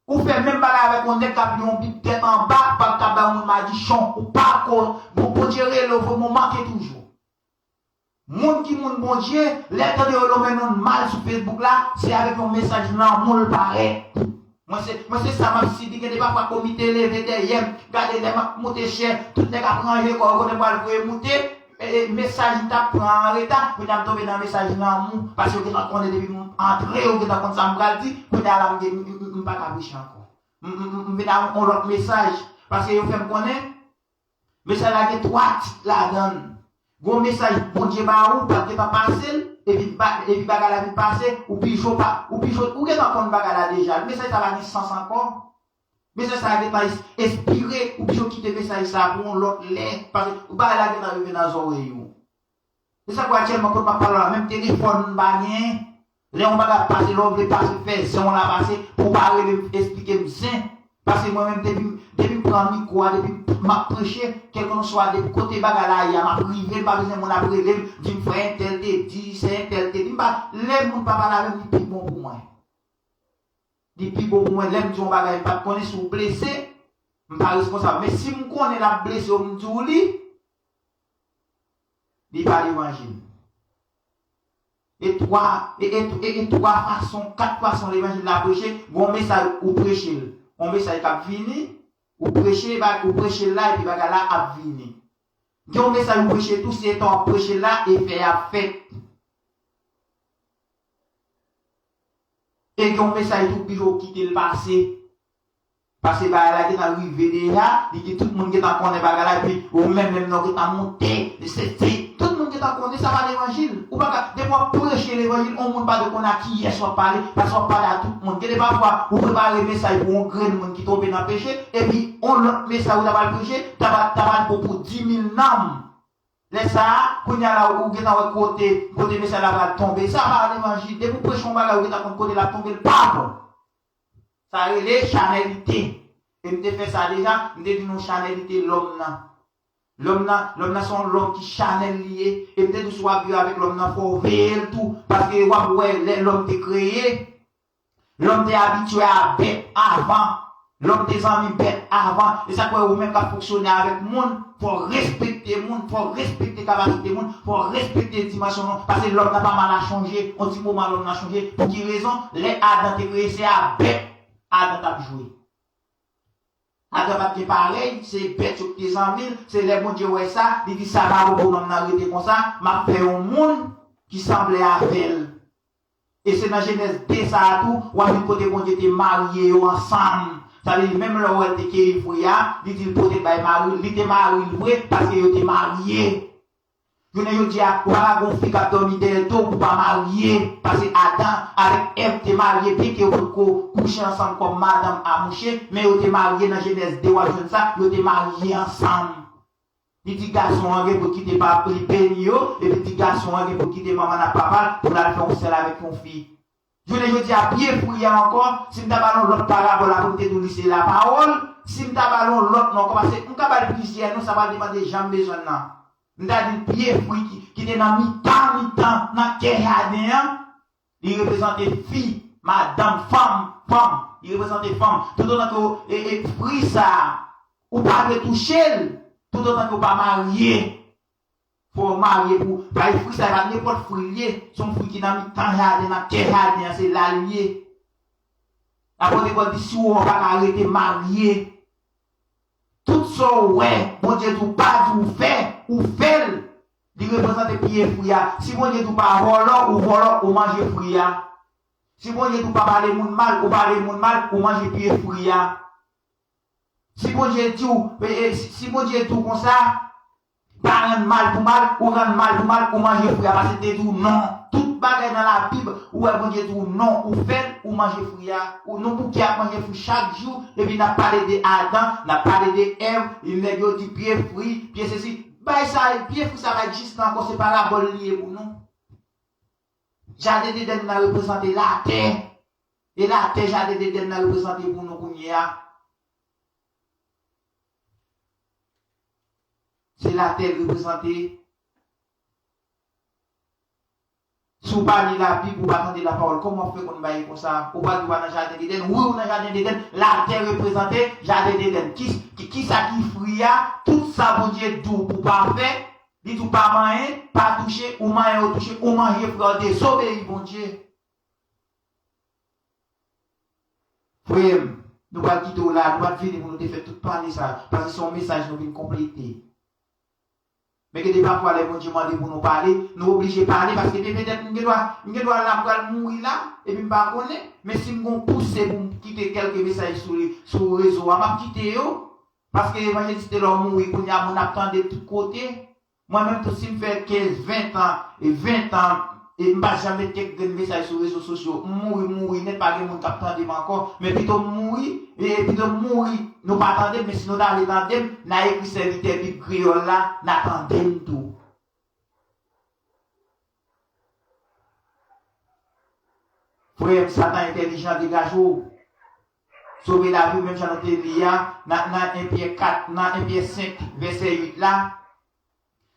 ou fè menm bagay avèk yon nèg k ap li yon Bib tèt anba, p ap ka bay yon moun madichon, ou pa ko, bon, Bondye rele w, fò w manke toujou. Moun ki moun Bondye, lè tande yo lonmen non l mal sou Facebook la, se avèk yon mesaj lanmou l parèt. Mwen se, mwen se sa m ap sibi, gen de pafwa komite leve dèyè m, gade lè m ap moute chè, tout nèg ap ranje kò yo kote m pral voye moute, e, e, mesaj m t ap pran an reta, kounye a m tonbe nan mesaj lanmou, paske yo gentan konnen depi m antre, yo gentan konn sa m pral di, kounye a la m gen, m, m, m, m pa ka preche ankò. M, m, m, m vin a yon lòt mesaj, paske yo fè m konnen, mesaj la gen twa tit ladan l. Gon mesaj Bondye ba ou, ou pa t gentan pase l, epi, ba, epi bagay la vin pase, ou pi cho pa, ou pi cho, ou gentan konn bagay la deja. Mesaj sa pa gen sans ankò. Mesaj sa gentan es-, espire, ou pi cho kite mesaj sa pou yon lòt lè, paske bagay la gentan rive nan zòrèy ou. Se sa k fè aktyèlman, kote m ap pale la, menm telefòn m pa genyen. Lè yon bagay ap pase, lè w vle pase, fè zen w la pase, pou w pa rele m, esplike m zen. Paske mwen menm, depi, depi m pran mikwo a, depi m ap preche, kèlkanswa depi kote bagay la ye a, m ap rive, m pa bezwen moun ap rele m, di m frè entèl te di, sè entèl te di. M pa, lè moun pa pale avè m, li pi bon pou mwen. Li pi bon pou mwen. Lè m di yon bagay, m pa t konnen si w blese, m pa responsab. Men si m konnen l ap blese w, m di w li, li pa levanjil. E twa, e, e, e, e twa fason, kat fason levanjil la preche, gon mesaj ou preche l. Gon mesaj k ap vini, ou preche, ba, ou preche l la, epi bagay la ap vini. Gen yon mesaj ou preche tou, se tan w ap preche l la, efè a ap fèt. E gen yon mesaj tou, ou pi cho kite l pase. Paske bagay la gentan rive deja, li gen tout moun gentan konnen bagay la, epi ou menm, menm nan ou gentan moute, se, se, tout moun gentan konnen sa pa levanjil. Ou pa ka, depi w ap preche levanjil, yon moun pa dwe konn a kiyès w ap pale, paske w ap pale a tout moun. Gen de pafwa, ou prepare mesaj pou yon grenn moun ki tonbe nan peche, epi yon lòt mesaj ou ta pral preche, ta pral, ta pral bon pou di mil nanm. Lè sa a, kounye a la, ou gentan wè kote, kote mesaj la pral tonbe. Sa pa levanjil. Depi w preche yon bagay, ou gentan konn kote l ap tonbe, l pa bon. Sa rele chanèlite. E m te fè sa deja, m te di nou chanèlite lòm nan. Lòm nan, lòm nan se yon lòm ki chanèl li ye. E m te di w si w ap viv avèk lòm nan, fò w veye l tou. Paske w ap wè lè lòm te kreye, lòm te abitye a bèt avan. Lòm te zanmi bèt avan. E sa k fè ou menm k ap fonksyone avèk moun, fò w respekte moun, fò w respekte kapasite moun, fò w respekte dimansyon moun. Paske lòm nan pa mal a chonje. Yon ti moman lòm nan chonje. Pou ki rezon? Lè Adan te kreye, se a bèt Adan t ap jwe. Adan pa t gen parèy, se bèt yo ki te zanmi l. Se lè Bondye wè sa, li di, "Sa pa bon pou nonm nan rete konsa, m ap fè yon moun ki sanble avè l." E se nan Jenèz de sa a tou, w ap jwenn kote Bondye te marye yo ansanm. Sa vle di, menm lè w wè l te keyi fwi a, li di l pote l bay mari l, li te mari l vre, paske yo te marye. Jounen jodi a, ou pa ka gen yon fi k ap dòmi dèyè do w pou w pa marye, paske Adan avèk Èv te marye, byenke yo potko kouche ansanm kòm madanm a mouche, men yo te marye nan Jenèz de, w ap jwenn sa, yo te marye ansanm. Li di gason an gen pou kite pa, li beni yo, epi di gason an gen pou kite manman l ak papa l pou l al fè yon sèl avèk yon fi. Jounen jodi a, pye fwi a ankò, si m ta ba l yon lòt parabòl apre m te di w li se lapawòl, si m ta ba l yon lòt non ankò, paske m ka ba l plizyè non, sa pral depann de jan m bezwen l nan. M ta di l pye fwi ki, ki te nan mitan, mitan, nan kè jaden an, li reprezante fi, madanm, fanm, fanm, li reprezante fanm. Toutotan ke e, e, fwi sa a, ou pa dwe touche l, toutotan ke w pa marye. Fò w marye pou, paske fwi sa e pa nenpòt fwi l ye, se yon fwi ki nan mitan jaden, nan kè jaden an, se la l ye. Apot Pòl di, si w wè w pa ka rete marye, tout sa w wè Bondye di w pa di w fè, ou fè l, li reprezante pye fwi a. Si Bondye di w pa vòlò, ou vòlò, ou manje fwi a. Si Bondye di w pa pale moun mal, ou pale moun mal, ou manje pye fwi a. Si Bondye di w, e, e, si, si Bondye di w konsa, pa rann mal pou mal, ou rann mal pou mal, ou manje fwi a, paske te di w non. Tout bagay nan Labib, ou wè Bondye di w non, ou fè l, ou manje fwi a. Ou, nou bouke ap manje fwi chak jou, epi n ap pale de Adan, n ap pale de Èv, e nèg yo di pye fwi, pye sesi. Bay sa, pye fwi sa pa egziste ankò, se parabòl li ye pou nou. Jaden Edenn nan reprezante latè. E latè Jaden Edenn nan reprezante pou nou kounye a. Se latè l reprezante. Si w pa li Labib, ou pa tande lapawòl, kòman w fè konn bagay konsa? Ou pa di w pa nan Jaden Edenn? Wi, ou nan Jaden Edenn. Latè reprezante Jaden Edenn. Ki, ki, kisa ki fwi a? Tout sa Bondye di w pou w pa fè, li di w pa manyen, pa touche, ou manyen, ou touche, ou manje fwi a, ou dezobeyi Bondye. Frè m, nou pral kite w la, nou pa t vini pou nou te fè tout pale sa, paske se yon mesaj nou vin konplete. Men gen de pafwa lè Bondye mande pou nou pale, nou oblije pale, paske petèt m gen dwa, m gen dwa la, m pral mouri la, epi m pa konnen, men si m gon pouse pou m kite kèlke mesaj sou, sou rezo a, m ap kite yo, paske evanjelis Telor mouri, kounye a moun ap tande tout kote. Mwen menm tou, si m fè kenz, ven tan, e ven tan, e m pa janm met kèk grenn mesaj sou rezo sosyo, m mouri, m mouri nèt, pa gen moun k ap tande m ankò. Men pito m mouri, e pito m mouri, nou pa tande m, men si nou ta vle tande m, n a ekri sèvitè Bib Kreyòl la, n a tande m tou. Frè m, Satan entèlijan, degaje w. Sove lavi w, menm jan nou te li a, nan, nan en Pyè kat, nan en Pyè senk, vèsè uit la,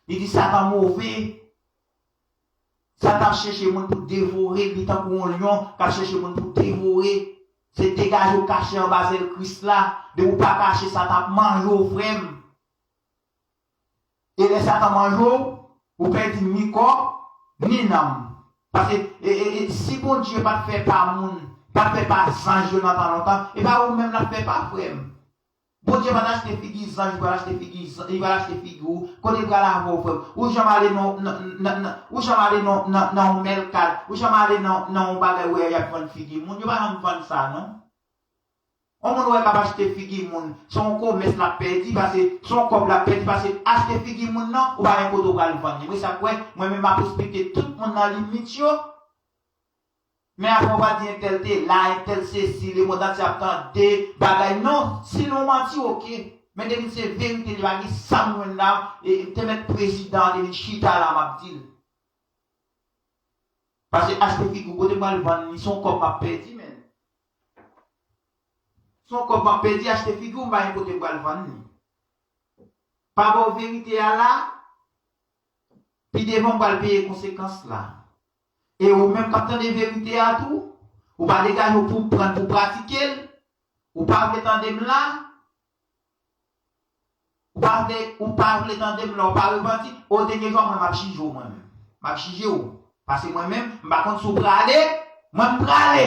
li di Satan move. Satan ap chèche moun pou devore, li tankou yon lyon k ap chèche moun pou devore. Se degaje w, kache anba zèl Kris la. Depi w pa kache, Satan ap manje w, frè m. E lè Satan manje w, ou pèdi ni kò, ni nanm. Paske e, e, e, si Bondye pa t fè pa moun, pa t fè pa zanj yo nan tan lontan, e pa ou menm l ap fè pa, frè m. Bondye pa t achte figi zanj, li pa t achte figi zanj, li pa t achte figi ou. Kote l pral avè w, frè m? Ou janm ale nan, nan, nan, nan, ou janm ale nan, nan, nan yon mèlkad, ou janm ale nan, nan yon bagay wè y ap vann figi moun, yo pa janm vann sa, non. Yon moun wè k ap achte figi moun, se yon komès l ap pèdi, paske se yon kòb l ap pèdi, paske achte figi moun nan, ou pa gen kote w pral vann li. Mwen sa kwè, mwen menm m ap respekte tout moun nan limit yo. Men apre w pa di entèl te la, entèl sesi, lemonn antye ap tande bagay. Non, si l yon manti, oke. Men depi l se verite, li pa gen sa m jwenn la, e, te mèt prezidan an te vin chita la, m ap di l. Paske achte figi w, kote m pral vann li, se yon kòb m ap pèdi, men. Se yon kòb m ap pèdi, achte figi w, m pa gen kote m pral vann li. Pa ba w verite a la, pi devan m pral peye konsekans la. E ou menm k ap tande verite a tou, ou pa degaje w pou w pran l pou w pratike l, ou pa vle tande m la, ou pa vle, ou pa vle tande m la, ou pa repanti, o dènye jou a mwen m ap jije w mwen menm. M ap jije w. Paske mwen menm, m pa konn si w prale, mwen m prale.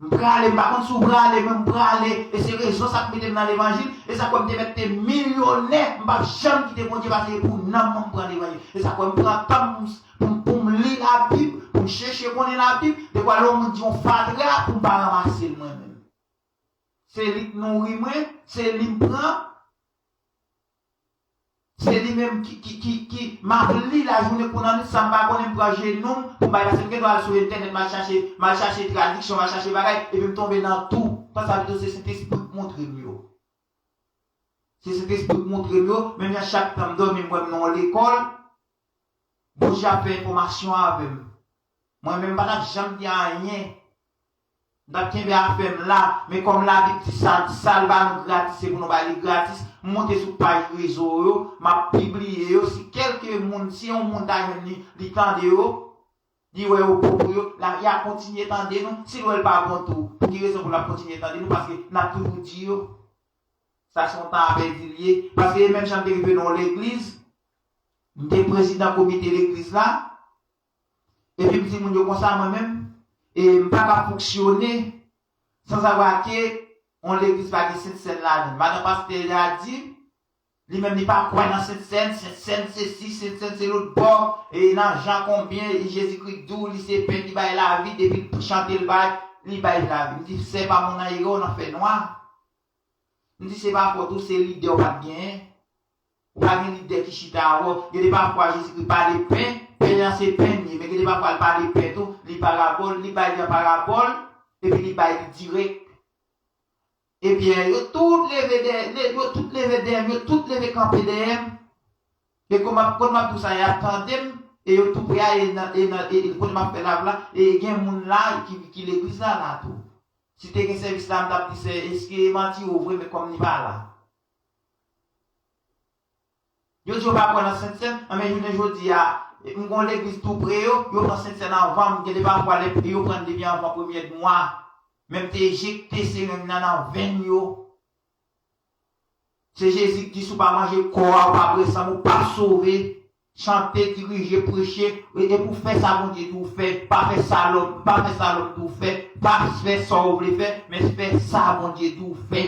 M prale, m pa konn si w prale, men m prale. E se rezon sa k mete m nan levanjil. E sa k fè m te mèt te milyonè. M p ap janm kite Bondye pase pou nanm mwen m pran levanjil. E sa k fè m pran tan m pou, pou, pou m li Labib, pou m chèche konnen Labib. Dekwa lè yon moun di yon fatra, pou m pa ranmase l mwen menm. Se li k nouri mwen, se li m pran. Se li menm ki, ki, ki, ki, m ap li lajounen kou lannwit, sa m pa konnen m pran jenou m pou m bay, paske m gen dwa al sou entènèt, m al chache, m al chache tradiksyon, m al chache bagay, epi m tonbe nan tou. Tan sa pito se Sentespri k montre m yo. Se Sentespri k montre m yo, menm jan chak tan m dòmi, m wè m nan yon lekòl, Bondye ap fè enfòmasyon avè m. Mwen menm, m pa t ap janm di anyen. M t ap kenbe afè m la, men kòm Labib di sa, sa l ba nou gratis, se pou nou ba li gratis. M monte sou paj rezo yo, m ap pibliye yo. Si kèlke moun, si yon moun ta jwenn li, li tande yo, li wè yo bon pou yo, la, y a kontinye tande nou. Si l wè l pa bon tou, pou ki rezon pou l ap kontinye tande nou? Paske n ap toujou di yo. Sa se yon tan a pèdi l ye. Paske e menm jan m te rive nan yon legliz, m te prezidan komite legliz la, epi m di moun yo konsa, mwen menm, e m pa ka fonksyone san savwa ke yon legliz pa gen sentsèn ladan l. Madan pastè a di, li menm li pa kwè nan sentsèn, sentsèn sesi, sentsèn se lòt bò, e nan Jan konbyen, Jezikri di w, li se pen ki bay lavi, depi l chante l bay, li bay lavi. M di, sè pa moun nan erè w nan fènwa. M di se pa fòt ou, se lidè w pa t genyen. Ou pa gen lidè ki chita avè w. Gen de pafwa Jezikri pale pen, pen an se pen l ye, men gen de pafwa l pale pen tou, li parabòl, li bay li an parabòl, epi li bay li dirèk. Ebyen, yo tout leve dèyè, le- yo tout leve dèyè m, yo tout leve kanpe dèyè m. E kon m ap, kon m ap di w sa, y ap tande m, e yo tou prè a, e nan, e nan, e, e kote m ap fè lav la, e gen moun la ki, ki legliz la, la tou. Si te gen sèvis la, m t ap di, sè, èske manti ou vre, men kòm li pa la. Yo di yo pa kwè nan sentsèn, anben jounen jodi a, m gon legliz tou pre yo, yo pran sentsèn anvan m, gen de pafwa lè yo pran l depi anvan premyè dwa, men m te ejekte seren m nan nan venn yo. Se Jezi ki di, si w pa manje kò a, ou pa bwè san m, ou p ap sove. chante, dirije, preche, e, e pou fè sa Bondye di w fè, pa fè sa lòm, pa fè sa lòm di w fè, pa fè sa w vle fè, men fè sa Bondye di w fè.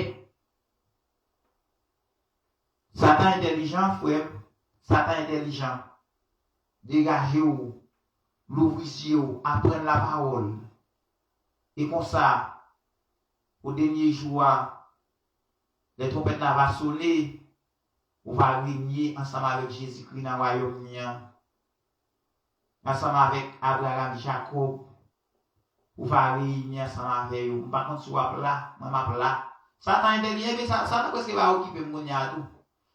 Satan entèlijan, frè m, Satan entèlijan. Degaje w, louvri zye w, aprann lapawòl. E konsa, o dènye jou a, lè twonpèt la va sone, ou va renye ansanm avèk Jezikri nan wayòm li an, ansanm avèk Abraram, Jakòb, ou va reyini ansanm avè yo. M pa konn si w ap la, mwen m ap la. Satan entèlijan, epi sa, Satan prèske pa okipe m kounye a tou.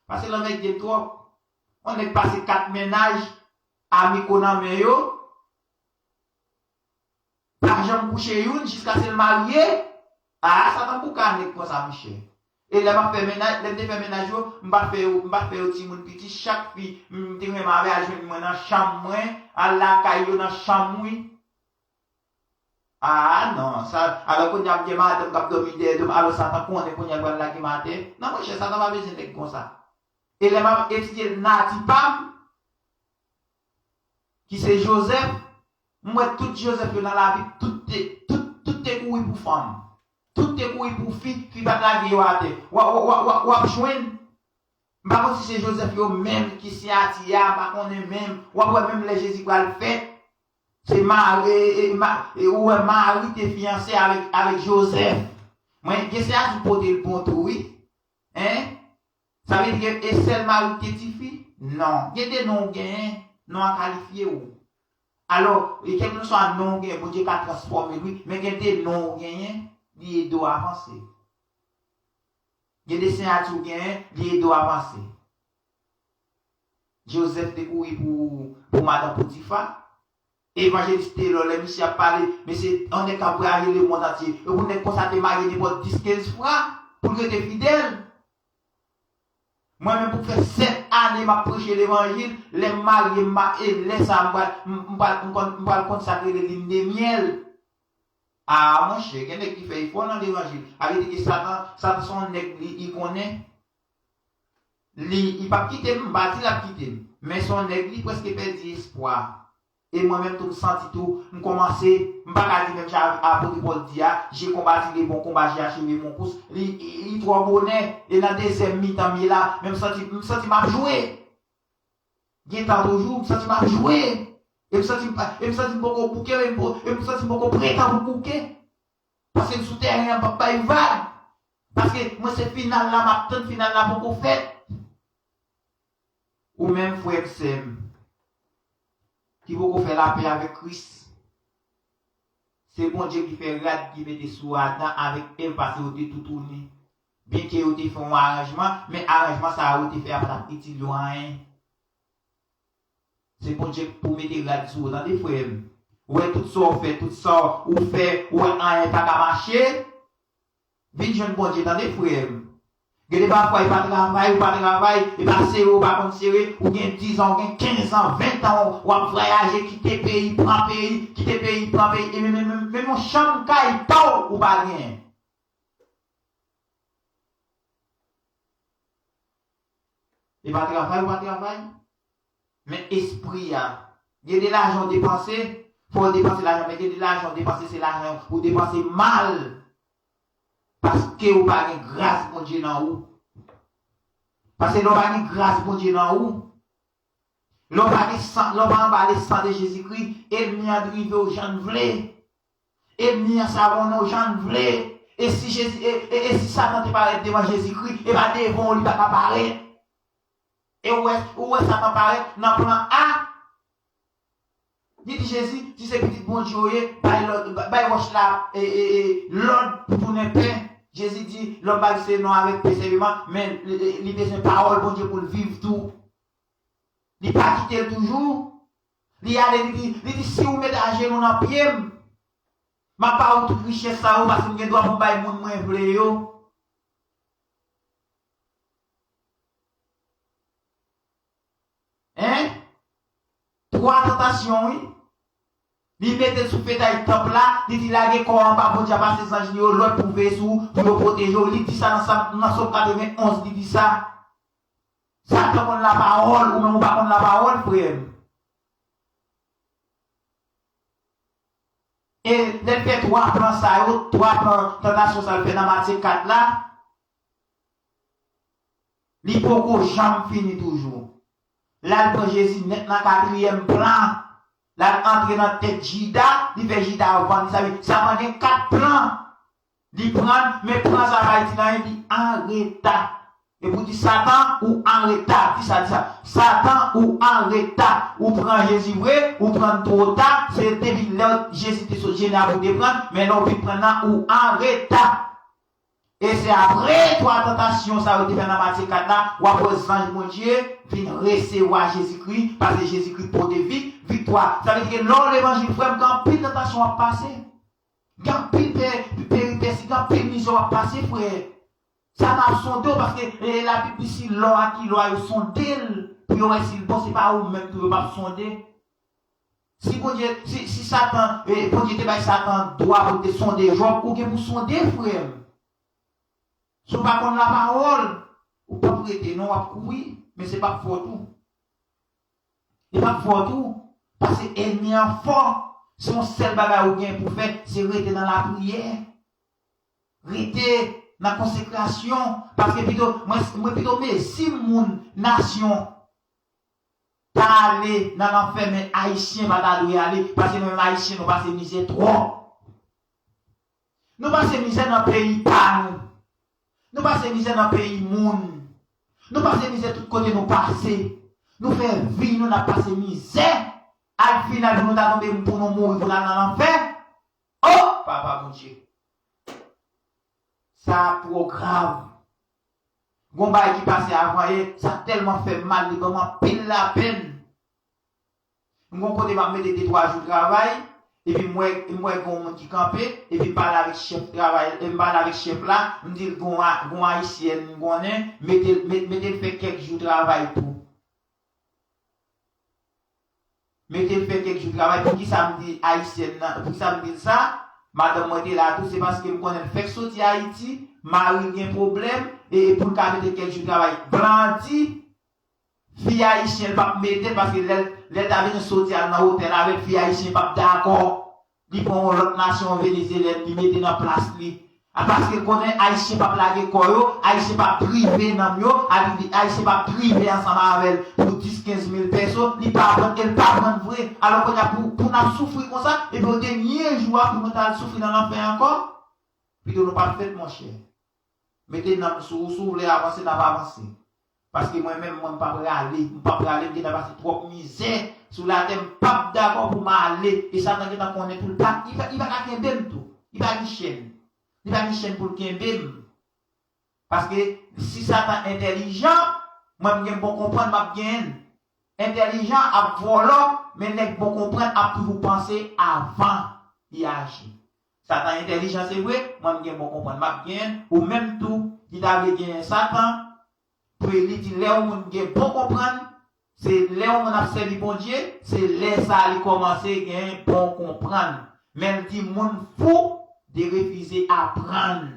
Paske lanmède m twòp. On nèg pase kat mennaj, a miko nan men yo, pa janm kouche youn jiskaske l marye. A, Satan bouka nèg konsa, monchè. E lè m ap fè mennaj, lè m te fè mennaj yo, m pa t fè yo, m pa t fè yo timoun piti. Chak fi m te renmen avè a jwenn mwen nan chanm mwen, al lakay yo nan chanm wi. A, non, sa, alò kounye a m gen madanm k ap dòmi dèyè do m, alò Satan konnen kounye a l pral lage m atè. Non, monchè, Satan pa bezwen nèg konsa. E lè m ap etidye nati pa m, ki se Jozèf, m wè tout Jozèf yo nan Labib, tout te, tout, tout te kouri pou fanm. Tout te kouri pou fi, fi pa t lage yo atè. W ap, w ap, w ap, w ap jwenn, m pa konn si se Jozèf yo menm ki siyati a, m pa konnen menm. W ap wè menm lè Jezi pral fèt, se Mari, e, e, Ma-, e, ou wè Mari te fiyanse avèk, avèk Jozèf. Mwen, gen siyati m pote l bon tou, wi. Hein? Sa vle di ke e sèl Mari ki te tifi? Non. Gen de non w genyen, non an kalifye w. Alò, e kèlkeswa non w genyen, Bondye ka transfòme l, wi, men gen de non w genyen, li ede w avanse. Gen de siyati w genyen, li ede w avanse. Jozèf te kouri pou, pou madanm Potifa. Evanjelis Telò, lè misye ap pale, men se yon nèg k ap vwayaje lemonn antye. E pou nèg konsa te marye nenpòt dis, kenz fwa pou l rete fidèl. Mwen menm pou fè sèt ane m ap preche levanjil, lè m marye, m ma-, e lè sa a m pral, m, m pral, m konn, m pral konn sa k rele line de myèl. A, monchè, gen nèg ki fè efò nan levanjil. Sa vle di ke Satan, Satan se yon nèg li, li konnen. Li, li p ap kite m, m pa di l ap kite m. Men se yon nèg li prèske pèdi espwa. E mwen menm tou m santi tou, m kòmanse, m pa ka di menm jan apot Pòl di a, j'ai combattu le bon combat, j'ai achevé mon course. Li, li, li twò bonè, e nan dezyèm mitan m ye la, men m santi, m santi m ap jwe. Gen tan toujou, m santi m ap jwe. E m santi m pa, e m santi m poko bouke, e m po-, e m santi m poko pre tan pou bouke. Paske m sou tèren an, m p ap bay vag. Paske mwen se final la, m ap tann final la poko fèt. Ou menm frè m, sè m, ki poko fè lapè avèk Kris, se Bondye ki fè rad ki mete sou Adan avèk Èv, paske yo te toutouni. Byenke yo te fè yon aranjman, men aranjman sa a yo te fè a pa t ap itil yo anyen. Se Bondye k pou mete rad sou ou, tande, frè m. Ou wè tout sa w fè, tout sa w fè, ou wè anyen pa ka mache, vin jwenn Bondye, tande, frè m. Gen de pafwa, e pa travay, ou pa travay, e pa sere, ou pa konn sere, ou gen diz an, ou gen kenz an, ven an, w ap vwayaje, kite peyi, pran peyi, kite peyi, pran peyi, e menm, menm, menm yon chanm kay pa w, ou pa genyen. E pa travay, ou pa travay. Men espri a, gen de lajan w depanse, fò w depanse lajan, men gen de lajan w depanse, se lajan ou depanse mal. Paske ou pa gen gras Bondye nan ou. Paske lè w pa gen gras Bondye nan ou, lè w pa gen san, lè w pa anba le san de Jezikri, ènmi an rive w jan l vle. Ènmi an savonnen w jan l vle. E si Jezi, e, e, e si Satan te parèt devan Jezikri, e pa devan w li pa ka parèt. E ou wè, ou wè Satan parèt nan plan A. Li di Jezi, si se pitit Bondye w ye, bay lòd, ba-, bay wòch la, e, e, e, lòd pou tounen pen. Jezi di, lòm pa vin sèvi non avèk pen sèlman, men li, li, li bezwen pawòl Bondye pou l viv tou. Li pa kite l toujou. Li ale, li di, li di, si ou met ajenou nan pye m, m ap ba ou tout richès sa yo, paske m gen dwa pou m bay moun mwen vle yo. Hein? Twa tantasyon, wi. Li mete l sou fetay tanp la, li di lage kò anba Bondye a, pase zanj li yo lòd pou veye sou ou, pou yo pwoteje w. Li di sa nan Sam, nan Sòm katrevenn onz, li di sa. Satan konn lapawòl, ou menm ou pa konn lapawòl, frè m. E lè l fè twa plan sa yo, twa plan tantasyon sa l fè nan Matye kat la, li poko janm fini toujou. L al pran Jezi nèt nan katriyèm plan. L al antre nan tèt Jida, li fè Jida vann li. Sa vle di, Satan gen kat plan. Li pran, men plan sa pa itil anyen, li anreta. E pou di Satan, ou anreta, di sa, di sa. Satan, ou anreta. Ou pran Jezi vre, ou pran l two ta, se depi lè Jezi te sot Jenab ou te pran, men lè w vin pran nan, ou anreta. E se apre twa tantasyon sa yo te fè nan Matye kat la, w ap wè zanj Bondye vin resevwa Jezikri, paske Jezikri pote vi, viktwa. Sa vle di ke lè w levanjil, frè m, gen anpil tantasyon w ap pase. Gen anpil pe-, peripesi, gen anpil mizè w ap pase, frè. Sa n ap sonde w, paske, e, Labib di si lò a ki lò a yo sonde l, pou yo wè si l bon, se pa ou menm tou yo p ap sonde. Si Bondye, si, si Satan, e, Bondye te bay Satan dwa pou l te sonde Jòb, ou gen pou sonde, frè m. Si w pa konn lapawòl, ou p ap rete, non, w ap kouri, men se p ap fòt ou. Li p ap fòt ou, paske ènmi an fò. Se yon sèl bagay ou gen pou fè, se rete nan lapriyè. Rete nan konsekrasyon, paske pito, mwen, mwen pito mezi moun, nasyon, ta ale nan lanfè, men Ayisyen pa ta dwe ale, paske nou menm Ayisyen, nou pase mizè twòp. Nou pase mizè nan peyi pa nou. Nou pase mizè nan peyi moun. Nou pase mizè tout kote nou pase. Nou fè vi nou, n ap pase mizè. Al final pou nou ta tonbe, pou nou mouri, pou n al nan lanfè. O, Papa Bondye. Sa twò grav. Gon bagay ki pase avan yè, sa tèlman fè m mal, li ban m anpil lapenn. M gon kote m ap mete de twa jou travay, epi m wè, m wè gon moun ki kanpe, epi m pale avèk chèf travay, epi m pale avèk chèf la, m di l gon a-, gon ayisyèn m konnen, mete l, met-, mete l fè kèk jou travay tou. Mete l fè kèk jou travay. Poukisa m di ayisyèn nan? Poukisa m di l sa? Madanm mwen te la tou, se paske m konnen l fèk soti Ayiti, mari l gen pwoblèm, e, e pou l ka mete kèk jou travay. Blan an di, fi ayisyen l p ap mete l, paske lè, lè l ta vin soti al nan otèl avè l, fi ayisyen p ap dakò. Li pran yon lòt nasyon venezyelyèn, li mete nan plas li. A, paske l konnen Ayisyen p ap lage kò yo, Ayisyen p ap drive nanm yo, a, li di Ayisyen p ap drive ansanm avè l pou dis, kenz mil pèso, li pa pran, e l pa pran vre. Alò, kounye a, pou, pou n ap soufri konsa, epi yo te nye jou a pou nou ta al soufri nan lanfè ankò? Pito nou pa t fèt, monchè. Mete nanm sou ou, si w vle avanse, n ap avanse. Paske mwen menm, mwen, m p ap rale. M p ap rale, m gentan pase twòp mizè sou latè, m p ap dakò pou m ale. E Satan gentan konnen tou, li pa, li pa, li pa ka kenbe m tou. Li pa gen chèn. Li pa gen chèn pou l kenbe m. Paske si Satan entèlijan, mwen, m gen bon konprann, m ap genyen l. Entèlijan ap vòlò, men nèg bon konprann ap toujou panse avan li aji. Satan entèlijan, se vre, mwen, m gen bon konprann, m ap genyen l. Ou menm tou, ki ta vle genyen Satan, pou li di lè yon moun gen bon konprann, se lè yon moun ap sèvi Bondye, se lè sa a li kòmanse gen bon konprann. Men l di moun fou de refize aprann.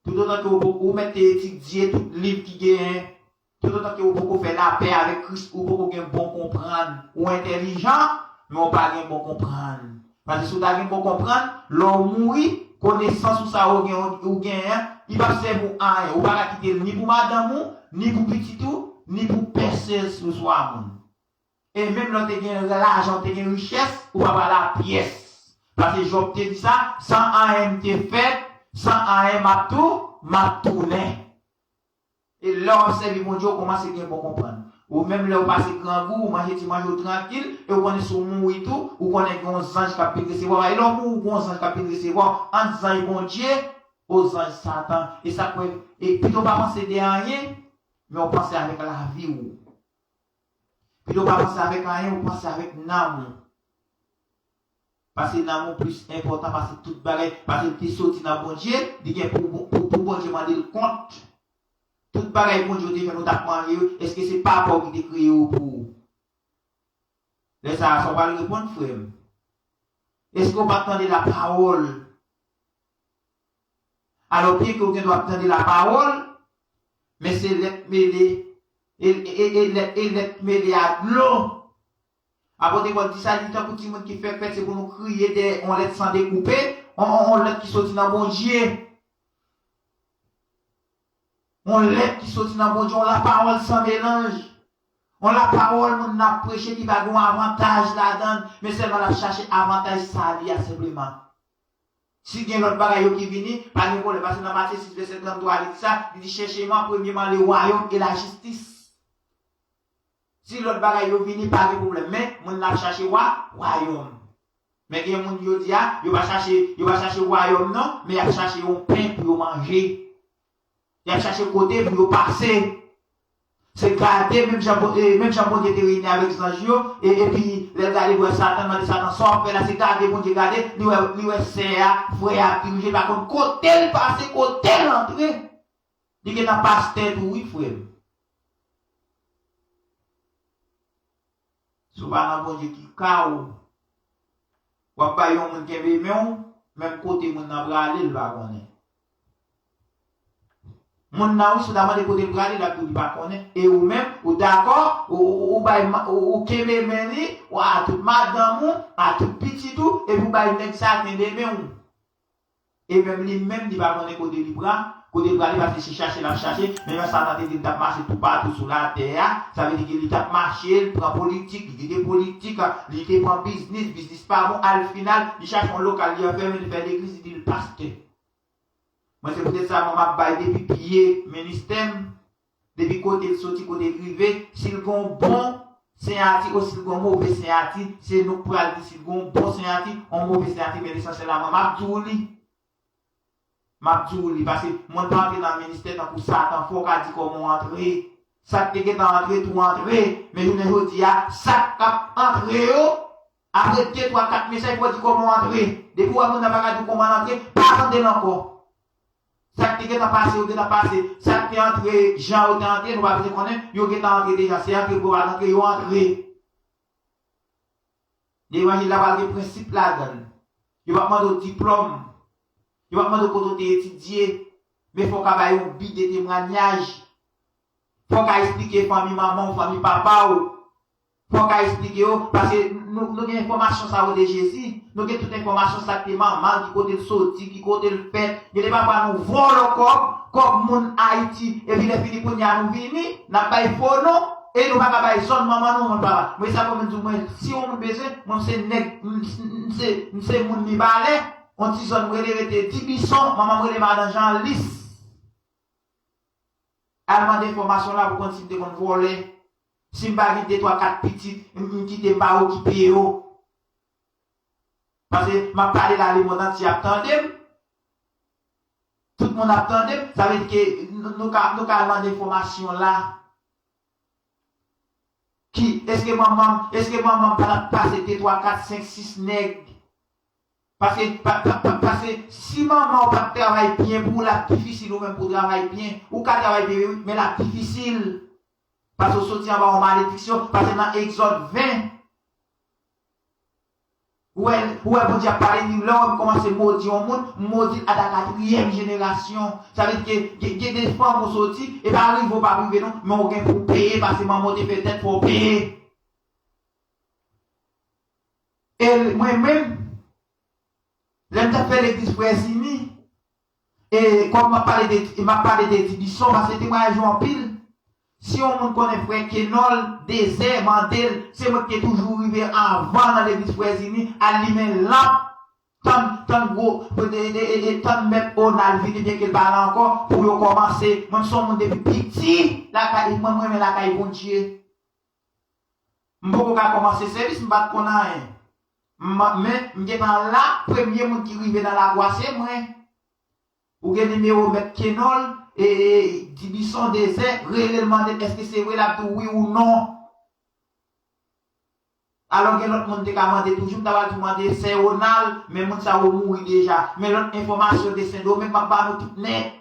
Toutotan ke ou poko, ou mèt te etidye tout liv ki genyen, toutotan ke ou poko fè lapè avèk Kris, ou poko gen bon konprann. Ou entèlijan, men ou pa gen bon konprann. Paske si w ta gen bon konprann, lè w mouri, konesans ou sa ou gen, ou genyen an, li p ap sèvi w anyen. Ou pa ka kite l ni pou madanm ou, ni pou pitit ou, ni pou pèsonswa moun. E menm lè w te gen lajan, w te gen richès, ou p ap al a pyès. Paske Jòb te di sa, san anyen m te fèt, san anyen m ap tou, m ap tounen. E lè w ap sèvi Bondye, w kòmanse gen bon konprann. Ou menm lè w pase grangou, ou manje ti manje w trankil, e w konnen si w mouri tou, ou konnen gen yon zanj k ap vin resevwa w. E lè w mouri, gen yon zanj k ap vin resevwa w, ant zanj Bondye, o zanj Satan. E sa k fè, e pito w pa panse de anyen, men w panse avèk lavi w. Pito w pa panse avèk anyen, ou panse avèk nanm ou. Paske nanm ou plis enpòtan pase tout bagay. Paske l te soti nan Bondye, li gen pou, pou, pou Bondye mande l kont. Tout bagay Bondye te fè nou t ap manje yo, èske se papa w ki te kreye yo pou ou? Lè sa a, sa w pral reponn, frè m? Èske w pa t tande lapawòl? Alò, byenke w gen dwa ap tande lapawòl, Men se lèt mele, e, e, e, e lèt, e lèt mele a dlo. Apot Pòl di sa, li tankou timoun ki fèk fèt, se pou nou kriye dèyè yon lèt san dekoupe, yon, yon, yon lèt ki soti nan Bondye. Yon lèt ki soti nan Bondye, yon lapawòl san melanj. Yon lapawòl moun nan ap preche ki pa gen yon avantaj ladan l, men sèlman l ap chache avantaj sa li a senpleman. Si gen lòt bagay yo ki vini, pa gen pwoblèm, paske nan Matye sis vèsè tranntwa, li di sa, li di, chèche mwen premyèman le wayòm e lajistis. Si lòt bagay yo vini, pa gen pwoblèm. Men, moun nan ap chache wa, wayòm. Men gen moun jodi a, yo pa chache, yo pa chache wayòm non, men y ap chache yon pen pou yo manje. Y ap chache kote pou yo pase. Se gade menm jan, Bon- e, menm jan Bondye te reyini avèk zanj yo, e, epi lè l gade pou wè Satan, mande Satan, sa w ap fè la, se gade Bondye gade, li wè, li wè sè a, frè a ap dirije, li pa konn kote l pase, kote l antre. Li gentan pastè tou wi, frè m. Si w pa nan Bondye ki ka w, w ap bay yon moun kenbe men w, menm kote moun nan prale, l pa konnen. Moun nan, wi, si w ta mande kote l prale, l ap di w li pa konnen. E ou menm, ou dakò, ou, ou, ou bay, ma- ou, ou kenbe men li, ou a tout madanm ou, a tout pitit ou, epi ou bay nèg sa kenbe men w. E menm li menm, li pa konnen kote li pran, kote l prale, paske se chache l ap chache. Men jan Satan te di l t ap mache toupatou sou latè a, sa vle di ke li t ap mache, li pran politik, li kite politik, li te pran biznis, biznis pa bon, al final, li chache yon lokal, li anfèmen, li fè legliz, li di l pastè. Mwen, se poutèt sa, mwen, m ap bay depi pye ministè m, depi kote l soti, kote l rive, si l gen yon bon seyati ou si l gen yon move seyati, se nou k pral di si l gen yon bon seyati, yon move seyati, men lesansyèl la, mwen, m ap di w li. M ap di w li, paske moun pa antre nan ministè tankou Satan, fò w ka di kòman w antre. Sa k te gentan antre, tou antre, men jounen jodi a, sa k ap antre yo, apre de, twa, kat mesaj, fò w di kòman w antre. Depi w wè moun nan pa ka di w kòman l antre, pa tande l ankò. Sa k te gentan pase, yo gentan pase. Sa k te antre, jan yo te antre, nou pa bezwen konnen, yo gentan antre deja. Se antre pou yo pa antre, yo antre. Levanjil la pral gen prensip ladan l. Yo p ap mande w diplòm. Yo p ap mande w kote w te etidye. Men fò w ka bay yon bi de temwanyaj. Fò w ka esplike fanmi manman w, fanmi papa w. Fò w ka esplike yo, paske nou, nou gen enfòmasyon sa yo de Jezi. Nou gen tout enfòmasyon sa k te manman l, ki kote l soti, ki kote l fèt. Gen de papa nou vòlò kòb, kòb moun Ayiti. Epi lè fini kounye a nou vini, n ap bay fo non. E nou pa ka bay zòn manman nou, non, papa. Mwen sa pou mwen di w, mwen, si yon moun bezwen, mwen se nèg, m, m, m se, m se moun Mibalè, yon ti zòn mwen rele rete Dibison, manman mwen rele madan Janlis. Al mande enfòmasyon la pou konn si m te konn vòlè. Si m pa gen de, twa, kat pitit, m, m kite m pa okipe yo. Paske m ap pale la, lemonn antye ap tande m. Tout moun ap tande m. Sa vle di ke nou, nou ka, nou ka al mande enfòmasyon la. Ki, èske manman, èske manman pa t ap pase de, twa, kat, senk, sis nèg? Paske, pa, pa, pa, paske si manman w pa t travay byen pou ou, l ap difisil ou menm pou w travay byen. Ou ka travay byen, wi, men l ap difisil. Paske w soti anba yon malediksyon. Paske nan Egzòd ven, ou wè, ou wè Bondye ap pale, li, lè w wè m kòmanse modi yon moun, m modi l ata katriyèm jenerasyon. Sa vle di ke gen, gen de fanm ou soti, e pa rive ou pa rive non, men ou gen pou w peye, paske manman w te fè tèt fò w peye. E mwen menm, lè m t ap fè legliz Frè Zini, e kòm m ap pale de, m ap pale de Dibison, paske temwayaj yo anpil. Si yon moun konnen frè Kenòl Dezè, mande l, se mwen ki te toujou rive anvan nan legliz Frè Zini, al limen lanp, tann, tann gwo, e, e, e, e, tann mèt Onal vini, byen ke l pa la ankò, pou yo kòmanse. Mwen, m se yon moun depi piti, lakay, mwen, m renmen lakay Bondye. M poko ka kòmanse sèvis, m pa t konn anyen. M, men, m gentan la, premye moun ki rive nan lagwa se mwen. Ou gen nimewo mèt Kenòl, e, e, Dibison Dezè, rele l mande l èske se vre, l ap di w wi ou non. Alò gen lòt moun te ka mande toujou, m ta pral tou mande sè Onal, men moun sa yo mouri deja. Men lòt enfòmasyon de Sendomeng, m ap ba nou tout nèt.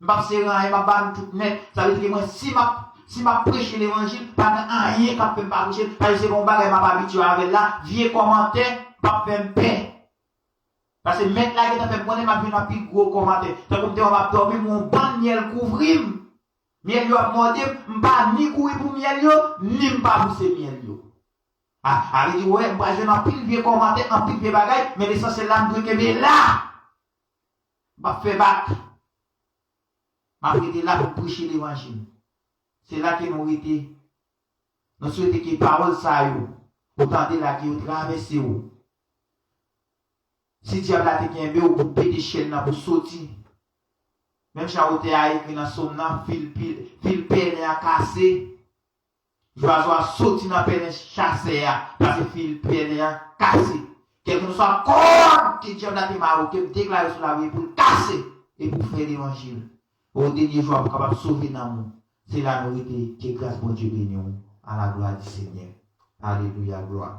M p ap sere anyen, m ap ba nou tout nèt. Sa vle di ke mwen, si m ap, si m ap preche levanjil, pa gen anyen k ap fè m pa preche l. Paske se pa yon bagay m ap abitye avè l la. Vye kòmantè p ap fè m pè. Paske Mèt la gentan fè m konnen m ap jwenn anpil gwo kòmantè. Tankou m te wè m ap dòmi, m wè yon bann myèl kouvri m. Myèl yo ap mòde m, m pa ni kouri pou myèl yo, ni m pa pouse myèl yo. A, a vle di, wè, m pral jwenn anpil vye kòmantè, anpil vye bagay, men lesansyèl la, m dwe kenbe la. M p ap fè bak. M ap rete la pou m preche levanjil. Se la ke nou rete. Nou swete ke pawòl sa yo, ou tande la, ke yo travèse w. Si dyab la te kenbe w pou pete chèn nan, pou soti. Menm jan otè a ekri nan sòm nan, fil, fil, fil pèlen an kase. Zwazo a soti nan pèlen chasè a, paske fil pèlen an kase. Kèlkeswa kòd ke dyab la te mare w, ke m deklare sou lavi pou l kase e pou fè levanjil. O dènye jou a pou kapab sove nanm ou. Se la nou rete, ke gras Bondye beni w. A la glwa di Senyè. Alelouya, glwa.